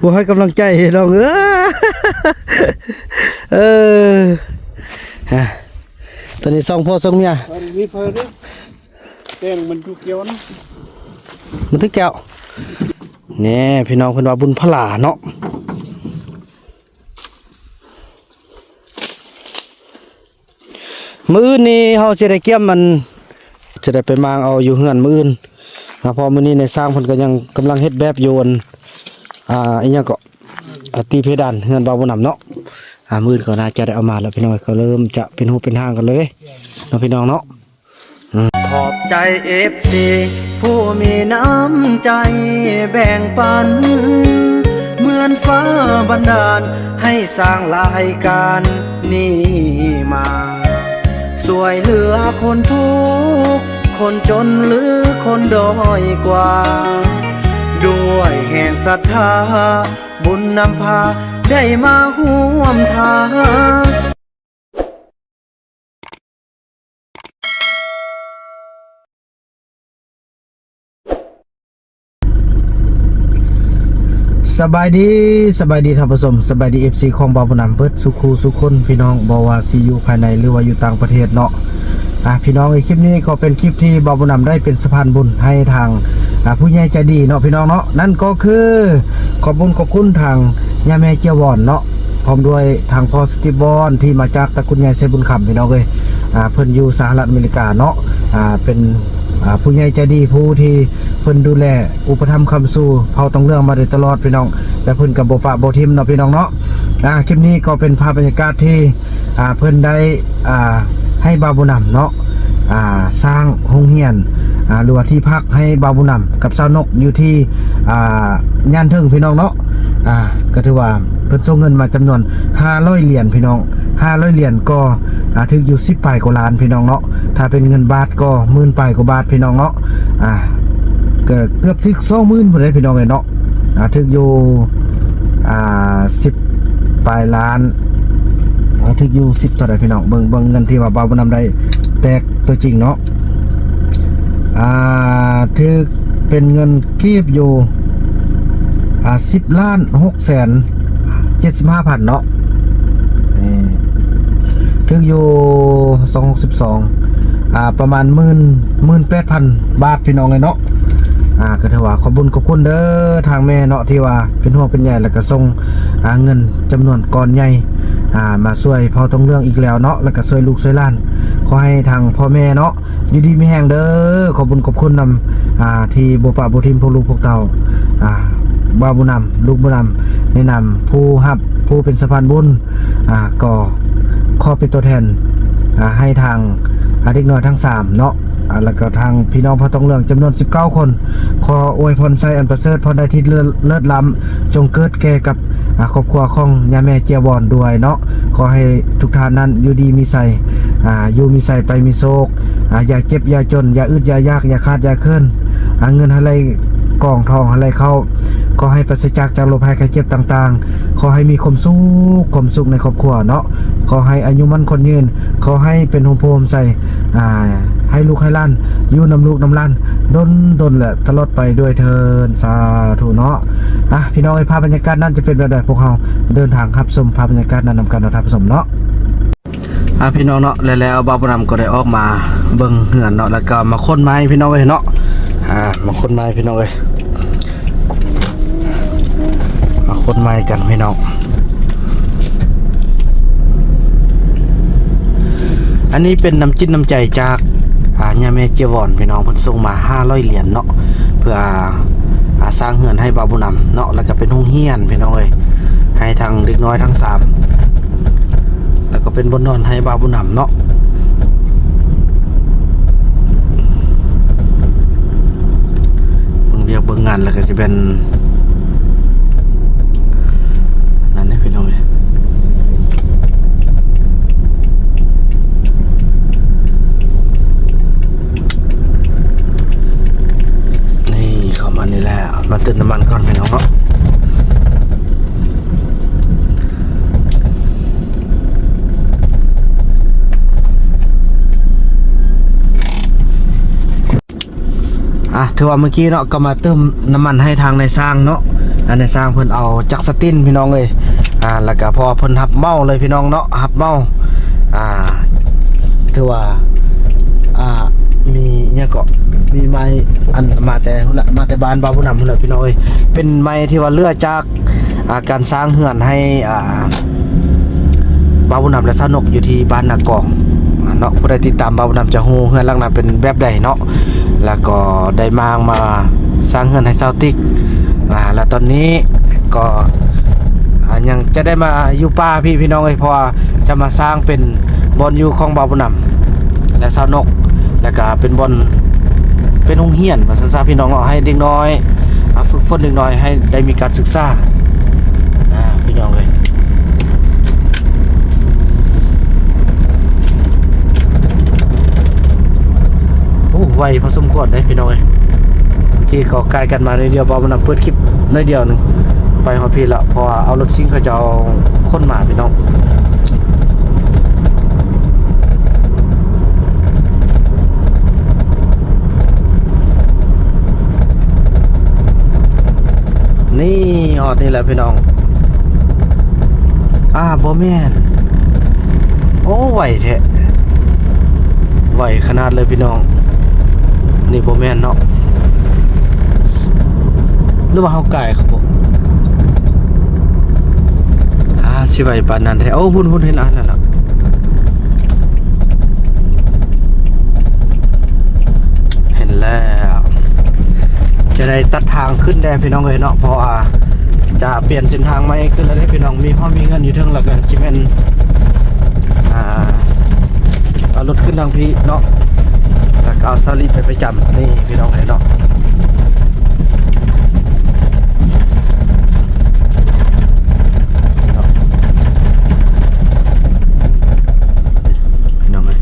ບໍ່ໃຫ້ກຳລັງໃຈນ້ອງເອີຍ. ເອີ ຮະ ຕອນນີ້ສອງຜົວສອງເມຍ ເອີ ມີເພິ່ນເດ້ ແຕ່ງມັນທຸກແກ້ວນະ ມັນທຸກແກ້ວ. ແນ່ ພີ່ນ້ອງເພິ່ນວ່າບຸນພະລາເນາະ. ມື້ອື່ນນີ້ເຮົາຊິໄດ້ກຽມ ອັນ ຊິໄດ້ໄປມ້າງເອົາຢູ່ເຮືອນມື້ອື່ນນະ ເພາະມື້ນີ້ນາຍຊ່າງເພິ່ນກໍຍັງກຳລັງເຮັດແບບຢູ່ ອັນ ອ່າ ອີ່ຫຍັງເກາະ ອ່າ ຕີເພດານເຮືອນບ່າວບຸນນຳເນາະ. ອ່າ ມື້ອື່ນກໍໜ້າຈະໄດ້ເອົາມາແລ້ວ ພີ່ນ້ອງ ກໍເລີ່ມຈະເປັນຮູບເປັນຮ່າງກັນແລ້ວເດ້ເນາະ ພີ່ນ້ອງເນາະ. ຂອບໃຈເອັຟຊີຜູ້ມີນ້ຳໃຈແບ່ງປັນ ເໝືອນຟ້າບັນດານໃຫ້ສ້າງລາຍການນີ້ມາ ຊ່ວຍເຫຼືອຄົນທຸກຄົນຈົນ ຫຼື ຄົນດ້ອຍກວ່າ ດ້ວຍແຮງສັດທາບຸນນຳພາໄດ້ມາຮ່ວມທາງ. ສະບາຍດີ ສະບາຍດີທ່ານຜູ້ຊົມ ສະບາຍດີເອັຟຊີຂອງບ່າວບຸນນຳເບິດສູ່ຄູ່ສູ່ຄົນ ພີ່ນ້ອງ ບໍ່ວ່າຊິຢູ່ພາຍໃນ ຫຼືວ່າຢູ່ຕ່າງປະເທດເນາະ. ອ່າ ພີ່ນ້ອງເອີຍ ຄລິບນີ້ກໍເປັນຄລິບທີ່ບ່າວບຸນນຳໄດ້ເປັນສະພານບຸນໃຫ້ທາງ ອ່າ ຜູ້ໃຫຍ່ໃຈດີເນາະ ພີ່ນ້ອງເນາະ. ນັ້ນກໍຄືຂອບບຸນຂອບຄຸນທາງຍ່າແມ່ເຈຍວອນເນາະ ພ້ອມດ້ວຍທາງພໍ່ສະຕິບວອນ ທີ່ມາຈາກຕະກຸນໃຫຍ່ໄຊບຸນຄຳ ພີ່ນ້ອງເອີຍ. ອ່າ ເພິ່ນຢູ່ສະຫະລັດອາເມລິກາເນາະ ອ່າ ເປັນ ອ່າ ຜູ້ໃຫຍ່ໃຈດີ ຜູ້ທີ່ເພິ່ນດູແລອຸປະຖຳຄ້ຳຊູເຜົ່າຕອງເຫຼືອງມາໂດຍຕະຫຼອດ ພີ່ນ້ອງ ແລະ ເພິ່ນກໍບໍ່ປະບໍ່ຖິ້ມເນາະ ພີ່ນ້ອງເນາະ. ອ່າ ຄລິບນີ້ກໍເປັນພາບບັນຍາກາດທີ່ ອ່າ ເພິ່ນໄດ້ ອ່າ ໃຫ້ບ່າວບຸນນຳເນາະ ອ່າ ສ້າງໂຮງຮຽນ ອ່າ ຫຼືວ່າທີ່ພັກໃຫ້ບ່າວບຸນນຳກັບສາວນົກຢູ່ທີ່ ອ່າ ຍານເທິງ ພີ່ນ້ອງເນາະ. ອ່າ ກໍຖືວ່າເພິ່ນສົ່ງເງິນມາຈຳນວນຫ້າຮ້ອຍຫຼຽນ ພີ່ນ້ອງ ຫ້າຮ້ອຍຫຼຽນກໍ ອ່າ ຖືກຢູ່ສິບປາຍກວ່າລ້ານ ພີ່ນ້ອງເນາະ. ຖ້າເປັນເງິນບາດກໍໝື່ນປາຍກວ່າບາດ ພີ່ນ້ອງເນາະ. ອ່າ ກໍເກືອບຖືກສອງໝື່ນພຸ້ນເດ້ ພີ່ນ້ອງເອີຍເນາະ. ອ່າ ຖືກຢູ່ ອ່າ ສິບປາຍລ້ານ ອ່າ ຖືກຢູ່ສິບເທົ່າໃດ ພີ່ນ້ອງ ເບິ່ງ ເບິ່ງເງິນທີ່ວ່າບ່າວບຸນນຳໄດ້ແຕກຕົວຈິງເນາະ. ອ່າ ຖືກເປັນເງິນກີບຢູ່ ອ່າ ສິບລ້ານຫົກແສນເຈັດສິບຫ້າພັນເນາະ. ນີ້ ຖືກຢູ່ສອງ ຫົກສິບສອງ ອ່າ ປະມານໝື່ນ ໝື່ນແປດພັນບາດ ພີ່ນ້ອງເອີຍເນາະ. ອ່າ ກໍຖືວ່າຂອບບຸນຂອບຄຸນເດີທາງແມ່ເນາະ ທີ່ວ່າເປັນຫ່ວງເປັນໃຍ ແລ້ວກໍສົ່ງ ອ່າ ເງິນຈຳນວນກ້ອນໃຫຍ່ ອ່າ ມາຊ່ວຍເຜົ່າຕອງເຫຼືອງອີກແລ້ວເນາະ ແລ້ວກໍຊ່ວຍລູກຊ່ວຍຫຼານ. ຂໍໃຫ້ທາງພໍ່ແມ່ເນາະ ຢູ່ດີມີແຮງເດີ ຂອບບຸນຂອບຄຸນນຳ ອ່າ ທີ່ບໍ່ປະບໍ່ຖິ້ມພວກລູກພວກເຕົ້າ ອ່າ ບ່າວບຸນນຳ ລູກບຸນນຳ ໃນນາມຜູ້ຮັບ ຜູ້ເປັນສະພານບຸນ ອ່າ ກໍຂໍເປັນຕົວແທນ ອ່າ ໃຫ້ທາງ ອ່າ ເດັກນ້ອຍທັງສາມເນາະ ອ່າ ແລ້ວກໍທາງພີ່ນ້ອງເຜົ່າຕອງເຫຼືອງຈຳນວນສິບເກົ້າຄົນ ຂໍອວຍພອນໄຊອັນປະເສີດ ພອນໃດທີ່ເລີດ ເລີດລ້ຳ ຈົ່ງເກີດແກ່ກັບ ອ່າ ຄອບຄົວຂອງຍ່າແມ່ເຈຍວອນດ້ວຍເນາະ. ຂໍໃຫ້ທຸກທ່ານນັ້ນຢູ່ດີມີໄຊ ອ່າ ຢູ່ມີໄຊໄປມີໂຊກ ອ່າ ຢ່າເຈັບຢ່າຈົນ ຢ່າອຶດຢ່າຢາກ ຢ່າຂາດຢ່າເຂີນ ອ່າ ເງິນໃຫ້ໄຫຼກອງ ທອງໃຫ້ໄຫຼເຂົ້າ ຂໍໃຫ້ປາສະຈາກຈາກໂລກໄພໄຂ້ເຈັບຕ່າງໆ ຂໍໃຫ້ມີຄວາມສຸກ ຄວາມສຸກໃນຄອບຄົວເນາະ. ຂໍໃຫ້ອາຍຸໝັ້ນຂວັນຍືນ ຂໍໃຫ້ເປັນຮົ່ມໂພຮົ່ມໄຊ ອ່າ ໃຫ້ລູກໃຫ້ຫຼານຢູ່ນຳລູກນຳຫຼານດົນໆ ແລະ ຕະຫຼອດໄປດ້ວຍເທີ້ນ ສາທຸເນາະ. ອ່ະ ພີ່ນ້ອງເອີຍ ພາບບັນຍາກາດນັ້ນຈະເປັນແບບໃດ ພວກເຮົາເດີນທາງຮັບຊົມພາບບັນຍາກາດນັ້ນນຳກັນເນາະ ທ່ານຜູ້ຊົມເນາະ. ອ່າ ພີ່ນ້ອງເນາະ ແລ້ວ ແລ້ວບ່າວບຸນນຳກໍໄດ້ອອກມາເບິ່ງເຮືອນເນາະ ແລ້ວກໍມາຄົ້ນໄມ້ ພີ່ນ້ອງເອີຍເນາະ. ອ່າ ມາຄົ້ນໄມ້ ພີ່ນ້ອງເອີຍ ມາຄົ້ນໄມ້ກັນ ພີ່ນ້ອງ. ອັນນີ້ເປັນນ້ຳຈິດນ້ຳໃຈຈາກ ອ່າ ຍ່າແມ່ເຈຍວອນ ພີ່ນ້ອງ ເພິ່ນສົ່ງມາຫ້າຮ້ອຍຫຼຽນເນາະ ເພື່ອ ອ່າ ສ້າງເຮືອນໃຫ້ບ່າວບຸນນຳເນາະ ແລ້ວກໍເປັນໂຮງຮຽນ ພີ່ນ້ອງເອີຍ ໃຫ້ທັງເດັກນ້ອຍທັງສາມ ແລ້ວກໍເປັນບ່ອນນອນໃຫ້ບ່າວບຸນນຳເນາະ. ເບິ່ງວຽກເບິ່ງງານແລ້ວກໍຊິແມ່ນນັ້ນເດ້ ພີ່ນ້ອງເອີຍ. ນີ້ ເຂົ້າມານີ້ແຫຼະ ມາເຕີມນ້ຳມັນກ່ອນ ພີ່ນ້ອງເນາະ. ອ່ະ ຖືວ່າເມື່ອກີ້ເນາະ ກໍມາເຕີມນ້ຳມັນໃຫ້ທາງນາຍຊ່າງເນາະ. ອັນນາຍຊ່າງເພິ່ນເອົາຈັກສະຕິນພີ່ນ້ອງເອີຍ ອ່າ ແລ້ວກະເພາະວ່າເພິ່ນຮັບເໝົາເລີຍພີ່ນ້ອງເນາະ ຮັບເໝົາ ອ່າ ຖືວ່າ ອ່າ ມີຫຍັງເກາະ ມີໄມ້ອັນມາແຕ່ພຸ້ນລະ ມາແຕ່ບ້ານບ່າວບຸນນຳພຸ້ນລະພີ່ນ້ອງເອີຍ ເປັນໄມ້ທີ່ວ່າເຫຼືອຈາກ ອ່າ ການສ້າງເຮືອນໃຫ້ ອ່າ ບ່າວບຸນນຳ ແລະ ສາວນົກຢູ່ທີ່ບ້ານນາກອງ ອ່າ ເນາະ ຜູ້ໃດຕິດຕາມບ່າວບຸນນຳຈະຮູ້ເຮືອນຫຼັງນັ້ນເປັນແບບໃດເນາະ ແລ້ວກໍໄດ້ມ້າງມາສ້າງເຮືອນໃຫ້ສາວຕິກ ອ່າ ແລ້ວຕອນນີ້ກໍ ອ່າ ຍັງຈະໄດ້ມາຢູ່ປ່າພີ້ພີ່ນ້ອງເອີຍ ເພາະວ່າຈະມາສ້າງເປັນບ່ອນຢູ່ຂອງບ່າວບຸນນຳ ແລະ ສາວນົກ ແລ້ວກະເປັນບ່ອນ ເປັນໂຮງຮຽນວ່າຊັ້ນຊະພີ່ນ້ອງເນາະ ໃຫ້ເດັກນ້ອຍ ອ່າ ຝຶກຝົນເດັກນ້ອຍໃຫ້ໄດ້ມີການສຶກສາ ອ່າ ພີ່ນ້ອງເອີຍ ໂອ້ ໄວພໍສົມຄວນເດ້ພີ່ນ້ອງເອີຍ ເມື່ອກີ້ກໍໃກ້ກັນມາໜ້ອຍດຽວ ເວົ້ານຳເປີດຄລິບໜ້ອຍດຽວໜຶ່ງ ໄປຮອດພີ້ລະ ເພາະວ່າເອົາລົດຊິງເຂົາເຈົ້າຂົນມາພີ່ນ້ອງ. ນີ້ ຮອດນີ້ແຫຼະພີ່ນ້ອງ ອ່າ ບໍ່ແມ່ນ ໂອ້ ໄວແທ້ ໄວຂະໜາດເລີຍພີ່ນ້ອງ ນີ້ບໍ່ແມ່ນເນາະ ຫຼືວ່າເຮົາກາຍເຂົ້າບໍ່ ອ່າ ຊິໄວປານນັ້ນແທ້ ໂອ້ ພຸ້ນໆ ເຫັນອັນນັ້ນລະ ເຫັນແລ້ວ ຈະໄດ້ຕັດທາງຂຶ້ນແດ່ພີ່ນ້ອງເອີຍເນາະ ເພາະວ່າຈະປ່ຽນເສັ້ນທາງໃໝ່ຂຶ້ນແລ້ວເດ້ພີ່ນ້ອງ ມີຫໍມີເຮືອນຢູ່ເທິງ ແລ້ວກໍຊິແມ່ນ ອ່າ ເອົາລົດຂຶ້ນທາງພີ້ເນາະ ແລ້ວກໍເອົາສາລີໄປປະຈຳ ນີ້ພີ່ນ້ອງເອີຍເນາະ. ພີ່ນ້ອງເອີຍ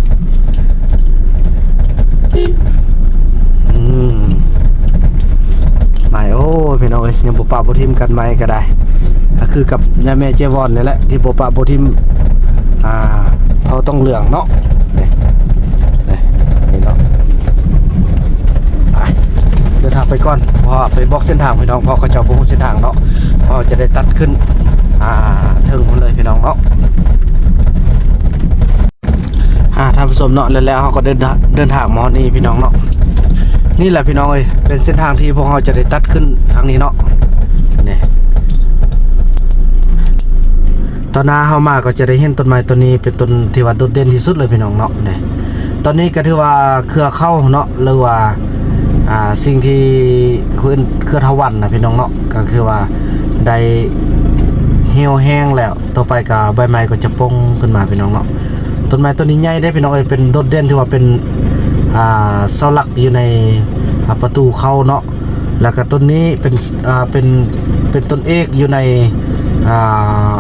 ອືມ ໄມ້ ໂອ້ຍ ພີ່ນ້ອງເອີຍ ຍັງບໍ່ປະບໍ່ຖິ້ມກັນ ໄມ້ກໍໄດ້ ກໍຄືກັບຍາແມ່ເຈວອນນີ້ແຫຼະ ທີ່ບໍ່ປະບໍ່ຖິ້ມ ອ່າ ເຜົ່າຕອງເຫຼືອງເນາະ ນີ້ ນີ້ ນີ້ເນາະ ໄປ ເດີນທາງໄປກ່ອນ ເພາະວ່າໄປບອກເສັ້ນທາງ ພີ່ນ້ອງ ເພາະເຂົາເຈົ້າບໍ່ຮູ້ເສັ້ນທາງເນາະ ເພາະຈະໄດ້ຕັດຂຶ້ນ ອ່າ ເທິງພຸ້ນເລີຍ ພີ່ນ້ອງເນາະ. ອ່າ ທ່ານຜູ້ຊົມເນາະ ແລ້ວ ແລ້ວເຮົາກໍເດີນ ເດີນທາງມາຮອດນີ້ພີ່ນ້ອງເນາະ ນີ້ແຫຼະພີ່ນ້ອງເອີຍ ເປັນເສັ້ນທາງທີ່ພວກເຮົາຈະໄດ້ຕັດຂຶ້ນທາງນີ້ເນາະ ນີ້ ຕອນໜ້າເຮົາມາກໍຈະໄດ້ເຫັນຕົ້ນໄມ້ຕົ້ນນີ້ເປັນຕົ້ນທີ່ວ່າໂດດເດັ່ນທີ່ສຸດເລີຍພີ່ນ້ອງເນາະ ນີ້ ຕອນນີ້ກໍຖືວ່າເຄືອເຂົ້າເນາະ ຫຼືວ່າ ອ່າ ສິ່ງທີ່ເອີ້ນເຄືອທາວັນນະພີ່ນ້ອງເນາະ ກໍຄືວ່າໄດ້ຮຽວແຮງແລ້ວ ຕໍ່ໄປກໍໃບໄມ້ກໍຈະປົ່ງຂຶ້ນມາພີ່ນ້ອງເນາະ ຕົ້ນໄມ້ຕົ້ນນີ້ໃຫຍ່ເດ້ພີ່ນ້ອງເອີຍ ເປັນໂດດເດັ່ນ ຖືວ່າເປັນ ອ່າ ເສົາຫຼັກຢູ່ໃນ ອ່າ ປະຕູເຂົ້າເນາະ ແລ້ວກໍຕົ້ນນີ້ເປັນ ອ່າ ເປັນ ເປັນຕົ້ນເອກຢູ່ໃນ ອ່າ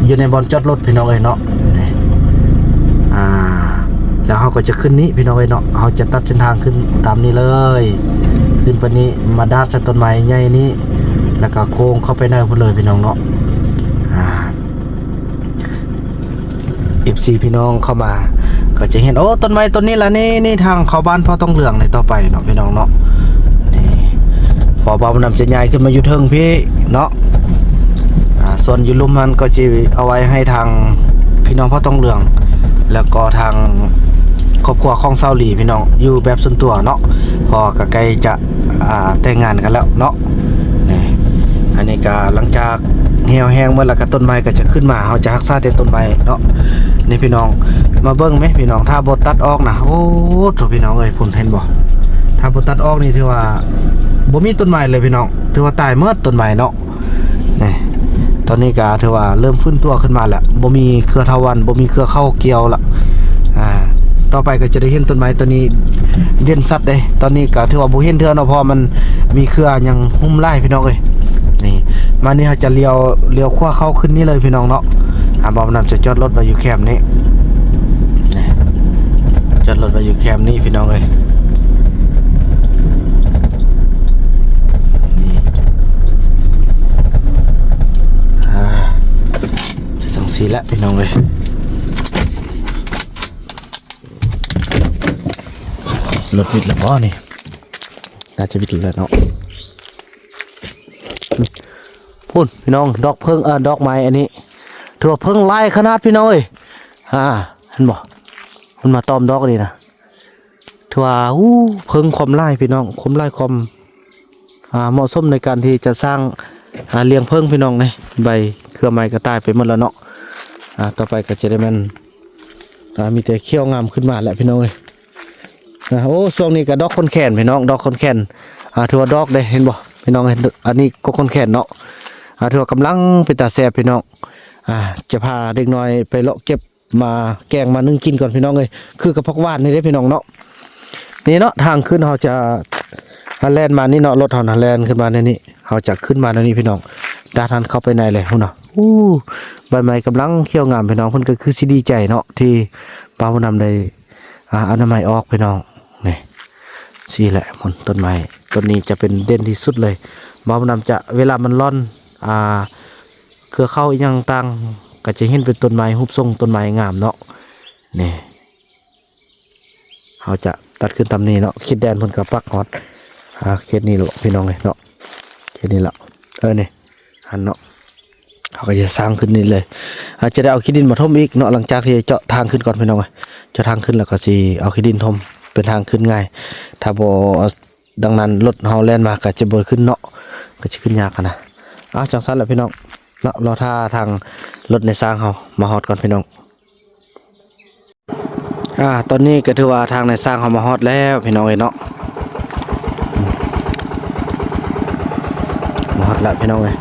ຢູ່ໃນບ່ອນຈອດລົດພີ່ນ້ອງເອີຍເນາະ ນີ້ ອ່າ ແລ້ວເຮົາກໍຈະຂຶ້ນນີ້ພີ່ນ້ອງເອີຍເນາະ ເຮົາຈະຕັດເສັ້ນທາງຂຶ້ນຕາມນີ້ເລີຍ ຂຶ້ນໄປນີ້ ມາດາດໃສ່ຕົ້ນໄມ້ໃຫຍ່ນີ້ ແລ້ວກໍໂຄ້ງເຂົ້າໄປໃນພຸ້ນເລີຍພີ່ນ້ອງເນາະ ອ່າ ເອັຟຊີພີ່ນ້ອງເຂົ້າມາກໍຈະເຫັນ ໂອ້ ຕົ້ນໄມ້ຕົ້ນນີ້ລະ ນີ້ ນີ້ທາງເຂົ້າບ້ານພໍ່ຕອງເຫຼືອງໃນຕໍ່ໄປເນາະ ພີ່ນ້ອງເນາະ ນີ້ ເພາະວ່າບໍ່ານຳຈະຍ້າຍຂຶ້ນມາຢູ່ເທິງພີ້ເນາະ ອ່າ ສ່ວນຢູ່ລຸ່ມຫັ້ນກໍຊິເອົາໄວ້ໃຫ້ທາງພີ່ນ້ອງພໍ່ຕອງເຫຼືອງ ແລ້ວກໍທາງຄອບຄົວຂອງສາວຫຼີພີ່ນ້ອງ ຢູ່ແບບສ່ວນຕົວເນາະ ເພາະວ່າກໍໃກ້ຈະ ອ່າ ແຕ່ງງານກັນແລ້ວເນາະ ນີ້ ອັນນີ້ກໍຫຼັງຈາກ ແຫ້ວແຮງໝົດ ແລ້ວກໍຕົ້ນໄມ້ກໍຈະຂຶ້ນມາ ເຮົາຈະຮັກສາແຕ່ຕົ້ນໄມ້ເນາະ ນີ້ພີ່ນ້ອງ ມາເບິ່ງແມະພີ່ນ້ອງ ຖ້າບໍ່ຕັດອອກນະ ໂອ້ໂທ້ ພີ່ນ້ອງເອີຍ ພຸ້ນ ເຫັນບໍ່ ຖ້າບໍ່ຕັດອອກນີ້ຖືວ່າບໍ່ມີຕົ້ນໄມ້ເລີຍພີ່ນ້ອງ ຖືວ່າຕາຍໝົດຕົ້ນໄມ້ເນາະ ນີ້ ຕອນນີ້ກໍຖືວ່າເລີ່ມຟື້ນຕົວຂຶ້ນມາແລ້ວ ບໍ່ມີເຄືອທາວັນ ບໍ່ມີເຄືອເຂົ້າກ່ຽວລະ ອ່າ ຕໍ່ໄປກໍຈະໄດ້ເຫັນຕົ້ນໄມ້ຕົ້ນນີ້ເດັ່ນຊັດເດ້ ຕອນນີ້ກໍຖືວ່າບໍ່ເຫັນເທື່ອເນາະ ເພາະວ່າມັນມີເຄືອຫຍັງຫຸ້ມຫຼາຍພີ່ນ້ອງເອີຍ ນີ້ ມານີ້ເຮົາຈະລ້ຽວ ລ້ຽວຂວາເຂົ້າຂຶ້ນນີ້ເລີຍພີ່ນ້ອງເນາະ ອ່າ ບ່າວນຳຈະຈອດລົດໄວ້ຢູ່ແຄມນີ້ ນີ້ ຈອດລົດໄວ້ຢູ່ແຄມນີ້ພີ່ນ້ອງເອີຍ ນີ້ ອ່າ ຈະຈັ່ງຊີ້ແຫຼະພີ່ນ້ອງເອີຍ ລົດວິດແລ້ວບໍ່ນີ້? ໜ້າຈະວິດແລ້ວເນາະ. ພຸ້ນພີ່ນ້ອງ ດອກເຜິ້ງ ເອີ ດອກໄມ້ອັນນີ້ ຖືວ່າເຜິ້ງຫຼາຍຂະໜາດພີ່ນ້ອງເອີຍ. ອ່າ ເຫັນບໍ່ ມັນມາຕອມດອກນີ້ນະ. ຖືວ່າ ໂອ້ ເຜິ້ງຄວາມຫຼາຍພີ່ນ້ອງ ຄວາມຫຼາຍຄວາມ ອ່າ ເໝາະສົມໃນການທີ່ຈະສ້າງ ອ່າ ລ້ຽງເຜິ້ງພີ່ນ້ອງເອີຍ. ໃບເຄືອໄມ້ກໍຕາຍໄປໝົດແລ້ວເນາະ. ອ່າ ຕໍ່ໄປກໍຈະໄດ້ແມ່ນ ອ່າ ມີແຕ່ຂຽວງາມຂຶ້ນມາແຫຼະພີ່ນ້ອງເອີຍ. ອ່າ ໂອ້ ຊ່ວງນີ້ກໍດອກຄົນແຂນພີ່ນ້ອງ ດອກຄົນແຂນ. ອ່າ ຖືວ່າດອກເດ້ ເຫັນບໍ່ພີ່ນ້ອງ ເຫັນ ອັນນີ້ກໍຄົນແຂນເນາະ. ອ່າ ຖືວ່າກຳລັງເປັນຕາແຊບພີ່ນ້ອງ. ອ່າ ຈະພາເດັກນ້ອຍໄປເລາະເກັບ ມາແກງມາໜຶ້ງກິນກ່ອນພີ່ນ້ອງເອີຍ. ຄືກັບຜັກຫວານນີ້ເດ້ພີ່ນ້ອງເນາະ. ນີ້ເນາະ ທາງຂຶ້ນເຮົາຈະ ອ່າ ແລ່ນມານີ້ເນາະ ລົດເຮົານະແລ່ນຂຶ້ນມາແນວນີ້ ເຮົາຈະຂຶ້ນມາແນວນີ້ພີ່ນ້ອງ. ດາດຫັ້ນເຂົ້າໄປໃນເລີຍພຸ້ນນະ. ໂອ້ ໃບໄມ້ກຳລັງຂຽວງາມພີ່ນ້ອງ ເພິ່ນກໍຄືຊິດີໃຈເນາະ ທີ່ບ່າວບຸນນຳໄດ້ ອ່າ ເອົາໜໍ່ໄມ້ອອກພີ່ນ້ອງ. ນີ້ ຊີ້ແຫຼະ ພຸ້ນ ຕົ້ນໄມ້ຕົ້ນນີ້ຈະເປັນເດັ່ນທີ່ສຸດເລີຍ. ບ່າວບຸນນຳຈະ ເວລາມັນລ່ອນ ອ່າ ເຄືອເຂົ້າອີ່ຫຍັງຕ່າງ ກໍຈະເຫັນເປັນຕົ້ນໄມ້ ຮູບຊົງຕົ້ນໄມ້ງາມເນາະ. ນີ້ ເຮົາຈະຕັດຂຶ້ນຕາມນີ້ເນາະ. ເຂດແດນເພິ່ນກໍປັກຮອດ ອ່າ ເຂດນີ້ແລ້ວພີ່ນ້ອງເອີຍເນາະ ເຂດນີ້ແລ້ວ. ເອີ ນີ້ ຫັ້ນເນາະ ເຮົາກໍຈະສ້າງຂຶ້ນນີ້ເລີຍ. ອາດຈະໄດ້ເອົາຂີ້ດິນມາຖົມອີກເນາະ ຫຼັງຈາກທີ່ເຈາະທາງຂຶ້ນກ່ອນພີ່ນ້ອງເອີຍ. ເຈາະທາງຂຶ້ນແລ້ວກໍຊິເອົາຂີ້ດິນຖົມ ເປັນທາງຂຶ້ນງ່າຍ. ຖ້າບໍ່ ດັ່ງນັ້ນລົດເຮົາແລ່ນມາກໍຈະບໍ່ຂຶ້ນເນາະ ກໍຊິຂຶ້ນຍາກຫັ້ນນະ. ເອົາ ຈັ່ງຊັ້ນແຫຼະພີ່ນ້ອງເນາະ ລໍຖ້າທາງລົດນາຍຊ່າງເຮົາມາຮອດກ່ອນພີ່ນ້ອງ. ອ່າ ຕອນນີ້ກໍຖືວ່າທາງນາຍຊ່າງເຮົາມາຮອດແລ້ວພີ່ນ້ອງເອີຍເນາະ. ມາຮອດແລ້ວພີ່ນ້ອງເອີຍ.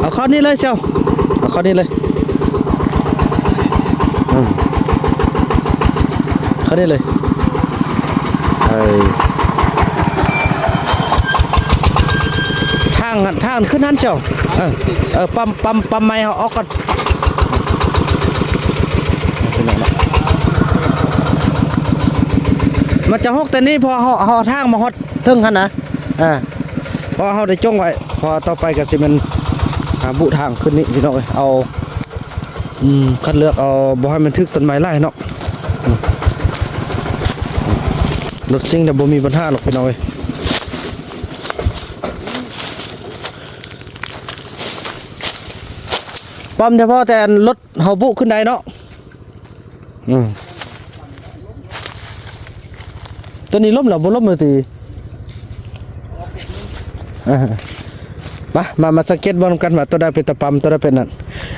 ເອົາເຂົ້ານີ້ເລີຍສ່ຽວ ເອົາເຂົ້ານີ້ເລີຍ. ອືມ ເຂົ້ານີ້ເລີຍ. ເອີ ທາງ ທາງຂຶ້ນຫັ້ນເຈົ້າ. ເອີ ເອີ ປ້ຳ ປ້ຳ ປ້ຳໄມ້ເຮົາອອກກ່ອນ. ມັນຈະຫົກແຕ່ນີ້ ເພາະເຮົາ ເຮົາເອົາທາງມາຮອດເທິງຫັ້ນນະ. ອ່າ ເພາະເຮົາໄດ້ຈົ່ງໄວ້ ເພາະຕໍ່ໄປກໍຊິແມ່ນ ອ່າ ບຸທາງຂຶ້ນນີ້ພີ່ນ້ອງເອີຍ. ເອົາ ອືມ ຄັດເລືອກເອົາ ບໍ່ໃຫ້ມັນຖືກຕົ້ນໄມ້ຫຼາຍເນາະ. ອືມ ລົດຊິງແຕ່ບໍ່ມີບັນຫາດອກພີ່ນ້ອງເອີຍ. ປ້ຳສະເພາະແຕ່ອັນລົດເຮົາບຸຂຶ້ນໄດ້ເນາະ. ອືມ ຕົວນີ້ລົ້ມແລ້ວ ບໍ່ລົ້ມແລ້ວຕິ. ອ່າ ມາ ມາ ມາສັງເກດເບິ່ງນຳກັນວ່າຕົວໃດເປັນຕາປ້ຳ ຕົວໃດເປັນນັ້ນ.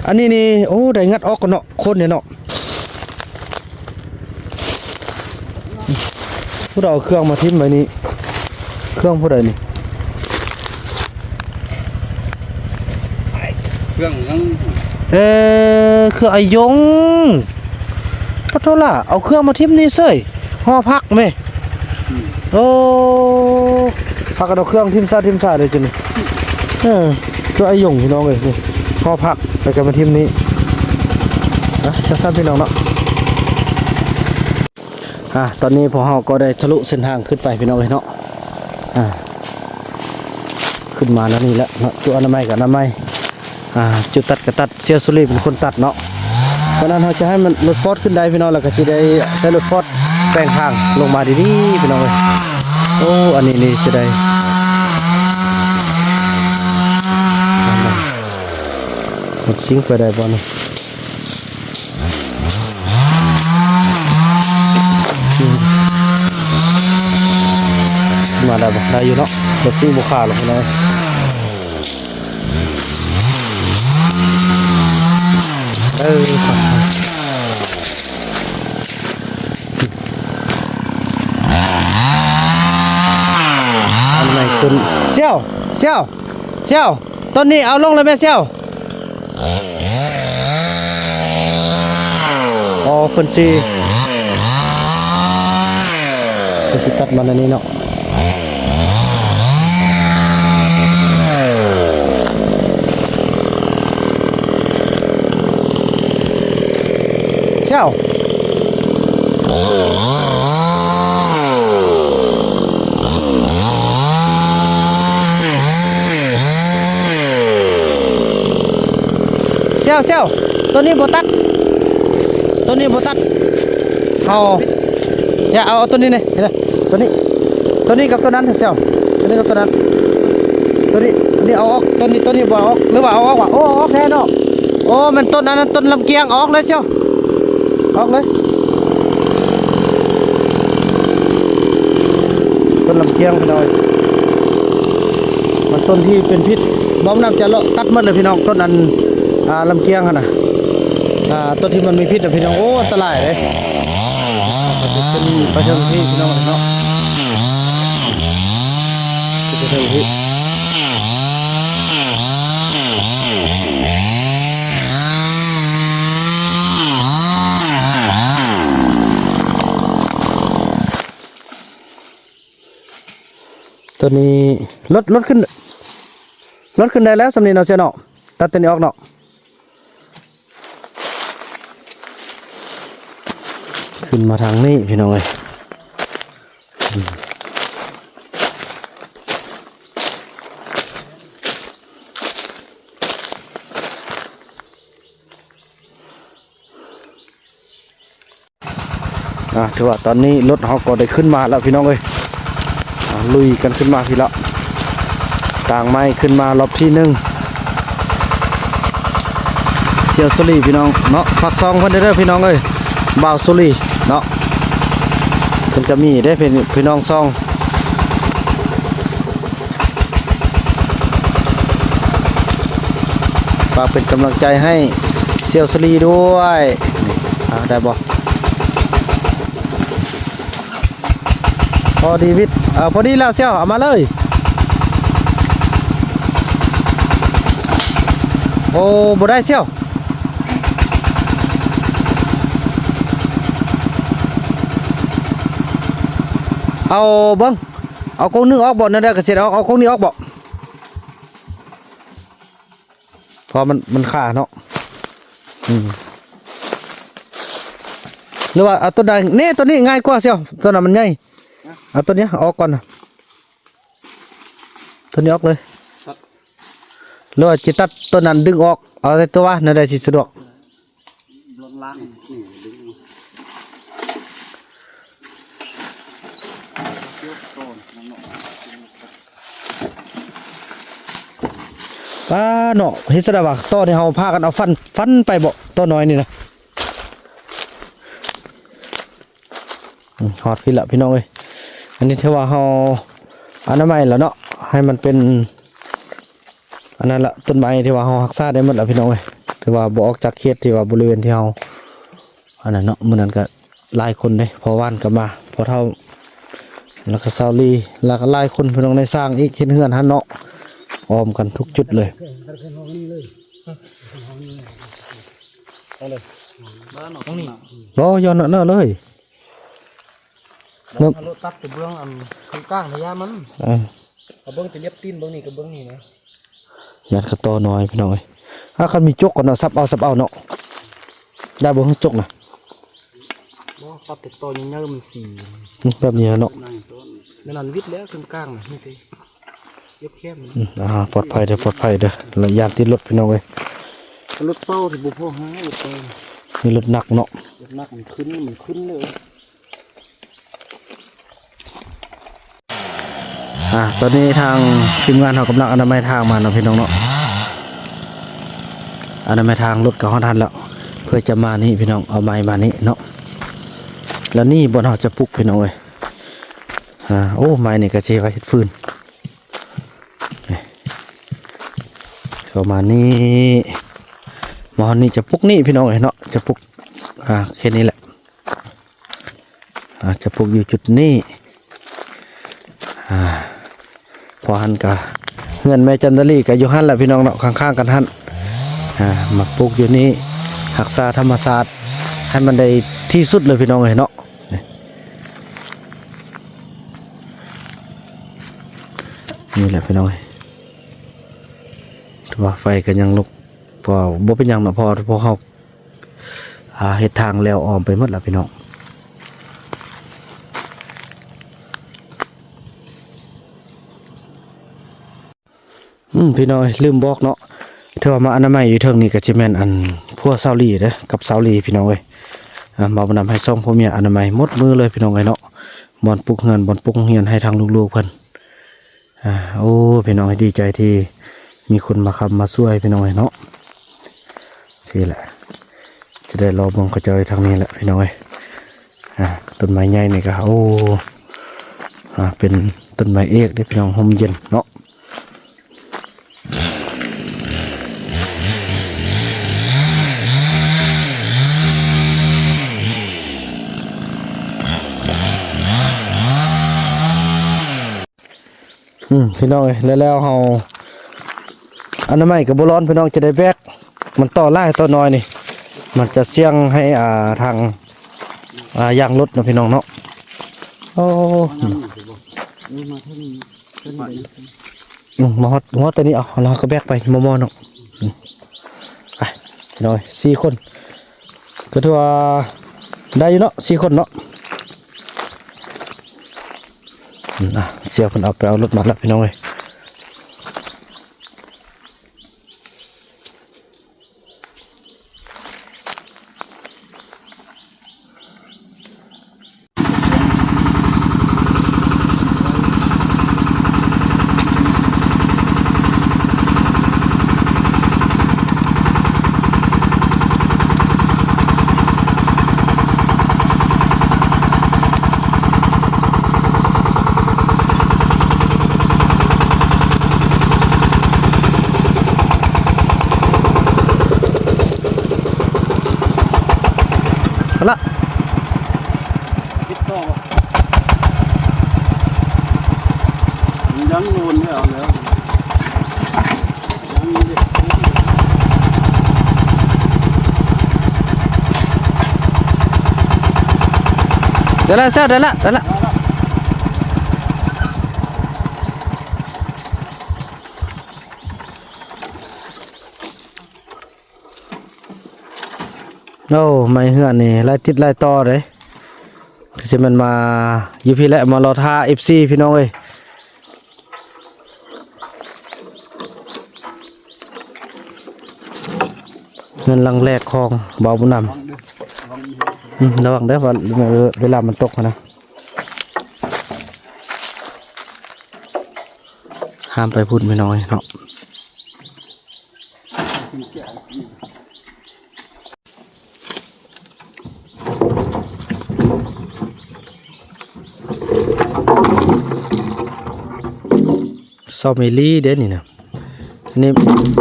ອັນນີ້ນີ້ ໂອ້ ໄດ້ງັດອອກກ່ອນເນາະ ຄົນນີ້ເນາະ. ຜູ້ໃດເອົາເຄື່ອງມາຖິ້ມໄວ້ນີ້? ເຄື່ອງຜູ້ໃດນີ້? ເຄື່ອງຫຍັງ? ເອີ ເຄື່ອງອາຍົງ. ປະໂທລະ ເອົາເຄື່ອງມາຖິ້ມນີ້ເສີຍ. ຫໍພັກແມ. ອືມ ໂອ້ ພາກັນເອົາເຄື່ອງຖິ້ມຊະຖິ້ມຊະເລີຍຈຸນີ້. ເອີ ເຄື່ອງອາຍົງພີ່ນ້ອງເອີຍ ນີ້ ຫໍພັກ ແລ້ວກໍມາຖິ້ມນີ້. ອ່ະ ຈັ່ງຊັ້ນພີ່ນ້ອງເນາະ. ອ່າ ຕອນນີ້ພວກເຮົາກໍໄດ້ທະລຸເສັ້ນທາງຂຶ້ນໄປພີ່ນ້ອງເອີຍເນາະ. ອ່າ ຂຶ້ນມາແນວນີ້ແຫຼະເນາະ ຈຸອະນາໄມກໍອະນາໄມ ອ່າ ຈຸຕັດກໍຕັດ ສ່ຽວສຸລີເປັນຄົນຕັດເນາະ. ເພາະນັ້ນເຮົາຈະໃຫ້ມັນລົດຟອດຂຶ້ນໄດ້ພີ່ນ້ອງ ແລ້ວກໍຊິໄດ້ໃຊ້ລົດຟອດແປງທາງລົງມາດີໆ ພີ່ນ້ອງເອີຍ. ໂອ້ ອັນນີ້ນີ້ເສຍດາຍ ລົດຊິງໄປໄດ້ບໍ່ນີ້? ມາໄດ້ບໍ່? ໄດ້ຢູ່ເນາະ ລົດຊິງບໍ່ຄາດອກເລີຍ. ເອີ ອັນໃໝ່ຂຶ້ນ ສ່ຽວ ສ່ຽວ ສ່ຽວ. ຕອນນີ້ເອົາລົງແລ້ວແມ່ສ່ຽວ. ອໍ ເພິ່ນຊິ ເພິ່ນຊິຕັດມັນອັນນີ້ເນາະ. ສ່ຽວ ສ່ຽວ ສ່ຽວ ຕົວນີ້ບໍ່ຕັດ ຕົວນີ້ບໍ່ຕັດ. ເອົາ ຢ່າ ເອົາ ເອົາຕົວນີ້ນີ້ ເຫັນບໍ່? ຕົວນີ້ ຕົວນີ້ກັບຕົວນັ້ນແທ້ຊຽວ ຕົວນີ້ກັບຕົວນັ້ນ ຕົວນີ້ ນີ້ເອົາອອກ ຕົວນີ້ ຕົວນີ້ບໍ່ເອົາອອກ ຫຼືວ່າເອົາອອກວະ? ໂອ້ ເອົາອອກແທ້ເນາະ. ໂອ້ ແມ່ນຕົ້ນອັນນັ້ນ ຕົ້ນລຳກຽງ ເອົາອອກເລີຍຊຽວ ເອົາອອກເລີຍ. ຕົ້ນລຳກຽງພີ່ນ້ອງເອີຍ ມັນຕົ້ນທີ່ເປັນພິດ ບ່ອນນັ້ນຈະເລາະຕັດໝົດເລີຍພີ່ນ້ອງ ຕົ້ນອັນ ອ່າ ລຳກຽງຫັ້ນນະ ອ່າ ຕົ້ນທີ່ມັນມີພິດນະພີ່ນ້ອງ. ໂອ້ ອັນຕະລາຍເດ້ ເປັນໄປເທິງພີ້ພີ່ນ້ອງເນາະ ໄປເທິງພີ້. ຕົວນີ້ລົດ ລົດຂຶ້ນ ລົດຂຶ້ນໄດ້ແລ້ວສ່ຳນີ້ເນາະ ຊຽວເນາະ ຕັດຕົວນີ້ອອກເນາະ. ຂຶ້ນມາທາງນີ້ພີ່ນ້ອງເອີຍ ອ່າ ຖືວ່າຕອນນີ້ລົດເຮົາກໍໄດ້ຂຶ້ນມາແລ້ວພີ່ນ້ອງເອີຍ ອ່າ ລຸຍກັນຂຶ້ນມາພີ້ລະ ຕາງໄມ້ຂຶ້ນມາລອບທີໜຶ່ງ. ສ່ຽວສຸລີພີ່ນ້ອງເນາະ ຝາກຊ່ອງເພິ່ນເດີພີ່ນ້ອງເອີຍ ບ່າວສຸລີເນາະ ເພິ່ນຈະມີເດ້ພີ່ນ້ອງຊ່ອງ ຝາກເປັນກຳລັງໃຈໃຫ້ສ່ຽວສະລີດ້ວຍ. ນີ້ ອ່າ ໄດ້ບໍ່? ພໍດີວິດ ເອີ ພໍດີແລ້ວສ່ຽວ ເອົາມາເລີຍ. ໂອ້ ບໍ່ໄດ້ສ່ຽວ ເອົາເບິ່ງ ເອົາກົງໜຶ່ງອອກບໍ່? ແນວໃດກໍຊິໄດ້ອອກ ເອົາກົງນີ້ອອກບໍ່? ເພາະມັນ ມັນຄາເນາະ ອືມ ຫຼືວ່າເອົາຕົ້ນໃດ? ນີ້ ຕົ້ນນີ້ງ່າຍກວ່າສ່ຽວ ຕົ້ນນັ້ນມັນໃຫຍ່ ເອົາຕົ້ນນີ້ອອກກ່ອນນະ ຕົ້ນນີ້ອອກເລີຍ ຕັດ ຫຼືວ່າຊິຕັດຕົ້ນນັ້ນດຶງອອກ ເອົາແຕ່ຕົວ ແນວໃດຊິສະດວກ? ປ້າເນາະ ເຮັດຊະດາວ່າ ຕໍ່ນີ້ເຮົາພາກັນເອົາຟັນ ຟັນໄປເບາະ ຕໍ່ນ້ອຍນີ້ນະ ອືມ ຮອດພີ້ລະພີ່ນ້ອງເອີຍ ອັນນີ້ຖືວ່າເຮົາອະນາໄມລະເນາະ ໃຫ້ມັນເປັນ ອັນນັ້ນລະ ຕົ້ນໄມ້ທີ່ວ່າເຮົາຮັກສາໄດ້ໝົດລະພີ່ນ້ອງເອີຍ ຖືວ່າບໍ່ອອກຈາກເຂດທີ່ວ່າບໍລິເວນທີ່ເຮົາ ອັນນັ້ນເນາະ ມື້ນັ້ນກະຫຼາຍຄົນເດ້ ພໍ່ຫວ່ານກະມາ ພໍ່ເຖົ້າ ແລ້ວກະຊາວລີ ແລ້ວກະຫຼາຍຄົນພີ່ນ້ອງ ໄດ້ສ້າງອີກ ເຮັດເຮືອນຫັ້ນເນາະ ອ້ອມກັນທຸກຈຸດເລີຍ ເອົາເລີຍ ບໍ່ ຍ້ອນອັນນັ້ນເລີຍ ເນາະ ເອົາລົດຕັດກະເບື້ອງອັນຂ້າງກາງໄລຍະມັນ ເອີ ເອົາເບິ່ງແຕ່ລຽບຕີນເບິ່ງນີ້ກະເບິ່ງນີ້ນະ ຢ້ານກະຕໍ່ນ້ອຍພີ່ນ້ອງເອີຍ ອາ ຄັນມີຈົກກໍເນາະ ສັບເອົາ ສັບເອົາເນາະ ໄດ້ບໍ່? ຈົກນະ ບໍ່ ຕັດແຕ່ຕໍໃຫຍ່ໆ ມັນສີ ອືມ ແບບນີ້ລະເນາະ ແມ່ນອັນວິດແລ້ວ ເຄິ່ງກາງນະ ນີ້ຕິ ລຽບແຄມ ອືມ ອ່າ ປອດໄພເດີ ປອດໄພເດີ ລະຢ້ານຕິດລົດພີ່ນ້ອງເອີຍ ລົດເປົ່າທີ່ບໍ່ພໍຫາ ລົດເກົ່າ ມີລົດໜັກເນາະ ລົດໜັກມັນຂຶ້ນ ມັນຂຶ້ນເລີຍ. ອ່າ ຕອນນີ້ທາງທີມງານເຮົາກຳລັງອະນາໄມທາງມາເນາະພີ່ນ້ອງເນາະ ອະນາໄມທາງ ລົດກໍຮອດຫັ້ນແລ້ວ ເພື່ອຈະມານີ້ພີ່ນ້ອງ ເອົາໄມ້ມານີ້ເນາະ ແລ້ວນີ້ບ່ອນເຮົາຈະປຸກພີ່ນ້ອງເອີຍ ອ່າ ໂອ້ ໄມ້ນີ້ກໍຊິໄວ້ເຮັດຟືນ ນີ້ ເຂົ້າມານີ້ ມາຮອດນີ້ຈະປຸກນີ້ພີ່ນ້ອງເອີຍເນາະ ຈະປຸກ ອ່າ ແຄ່ນີ້ແຫຼະ ອາດຈະປູກຢູ່ຈຸດນີ້ ອາ ເພາະຫັ້ນກະເຮືອນແມ່ຈັນດາລີກະຢູ່ຫັ້ນແຫຼະພີ່ນ້ອງເນາະ ຂ້າງໆກັນຫັ້ນ ອາ ມາປູກຢູ່ນີ້ ຮັກສາທຳມະຊາດໃຫ້ມັນໄດ້ທີ່ສຸດເລີຍພີ່ນ້ອງເອີຍເນາະ ນີ້ແຫຼະພີ່ນ້ອງເອີຍ ຖືວ່າໄຟກະຍັງລຸກ ເພາະວ່າບໍ່ເປັນຫຍັງເນາະ ເພາະວ່າພວກເຮົາ ອາ ເຮັດທາງແລ້ວອ້ອມໄປໝົດລະພີ່ນ້ອງ ອືມ ພີ່ນ້ອງເອີຍ ລືມບອກເນາະ ຖືວ່າມາອະນາໄມຢູ່ເທິງນີ້ກະຊິແມ່ນອັນ ຜົວສາວລີເດີ ກັບສາວລີພີ່ນ້ອງເອີຍ ອາ ບ່າວບຸນນຳໃຫ້ສອງຜົວເມຍອະນາໄມໝົດມື້ເລີຍພີ່ນ້ອງເອີຍເນາະ ບ່ອນປຸກເຮືອນ ບ່ອນປຸກໂຮງຮຽນໃຫ້ທາງລູກໆເພິ່ນ. ອາ ໂອ້ ພີ່ນ້ອງເອີຍ ດີໃຈທີ່ມີຄົນມາຄ້ຳມາຊ່ວຍ ພີ່ນ້ອງເອີຍເນາະ. ຊີ້ແຫຼະ ຈະໄດ້ລໍເບິ່ງເຂົາເຈົ້າຢູ່ທາງນີ້ແຫຼະ ພີ່ນ້ອງເອີຍ. ອາ ຕົ້ນໄມ້ໃຫຍ່ນີ້ກະ ໂອ້ ອາ ເປັນຕົ້ນໄມ້ເອກເດ້ ພີ່ນ້ອງ ຮົ່ມເຢັນເນາະ. ອືມ ພີ່ນ້ອງເອີຍ ແລ້ວ ແລ້ວເຮົາ ອະນາໄມກໍບໍ່ຮ້ອນ ພີ່ນ້ອງ ຈະໄດ້ແບກ ມັນຕໍ່ຫຼາຍຕໍ່ໜ້ອຍນີ້ ມັນຈະສ່ຽງໃຫ້ ອ່າ ທາງ ອ່າ ຢາງລົດເນາະ ພີ່ນ້ອງເນາະ. ໂອ້ ອືມ ມາຮອດ ຮອດແຕ່ນີ້ ເອົາ ແລ້ວເຮົາກໍແບກໄປໝໍ່ໆເນາະ. ອືມ ໄປ ພີ່ນ້ອງເອີຍ ສີ່ຄົນ ກໍຖືວ່າໄດ້ຢູ່ເນາະ ສີ່ຄົນເນາະ. ອືມ ອ່ະ ສ່ຽວເພິ່ນເອົາໄປເອົາລົດມາແລ້ວ ພີ່ນ້ອງເອີຍ. ເອົາລະ ຕິດຕໍ່ບໍ່? ມັນຍັງໂດນແລ້ວ ແລ້ວ ໄດ້ລະ ແຊວ ໄດ້ລະ ໄດ້ລະ. ໂອ້ ໄມ້ເຮືອນນີ້ຫຼາຍຕິດຫຼາຍຕໍ່ເດ້ ຄືຊິແມ່ນມາຢູ່ພີ້ແຫຼະ ມາລໍຖ້າເອັຟຊີ ພີ່ນ້ອງເອີຍ. ເຮືອນຫຼັງແລກຂອງບ່າວບຸນນຳ. ອືມ ລະວັງເດີ ວ່າເວລາມັນຕົກຫັ້ນນະ. ຫ້າມໄປພຸ້ນ ພີ່ນ້ອງເນາະ. ຊາວເມລີເດ້ນີ້ນະ. ອັນນີ້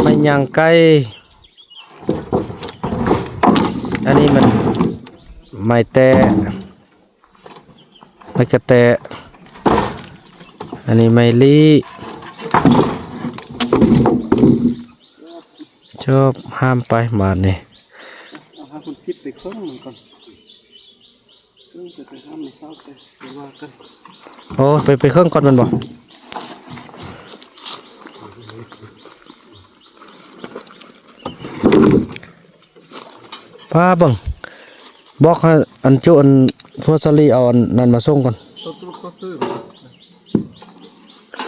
ໄມ້ຍ່າງໄກ່. ອັນນີ້ມັນໄມ້ແຕ້ ໄມ້ກະແຕະ. ອັນນີ້ໄມ້ລີ້. ຈອບ ຫ້າມໄປບາດນີ້. ເອົາຫ້າມຄົນສິບໄປເຄິ່ງມັນກ່ອນ. ເອີ ໄປ ໄປຫ້າມໃນເຊົ້າ ໄປ ໄປວ່າກັນ. ໂອ້ ໄປ ໄປເຄິ່ງກ່ອນແມ່ນບໍ່? ປ້າເບິ່ງ ບອກໃຫ້ອັນຈຸ ອັນ ພວກສາລີເອົາອັນນັ້ນມາສົ່ງກ່ອນ.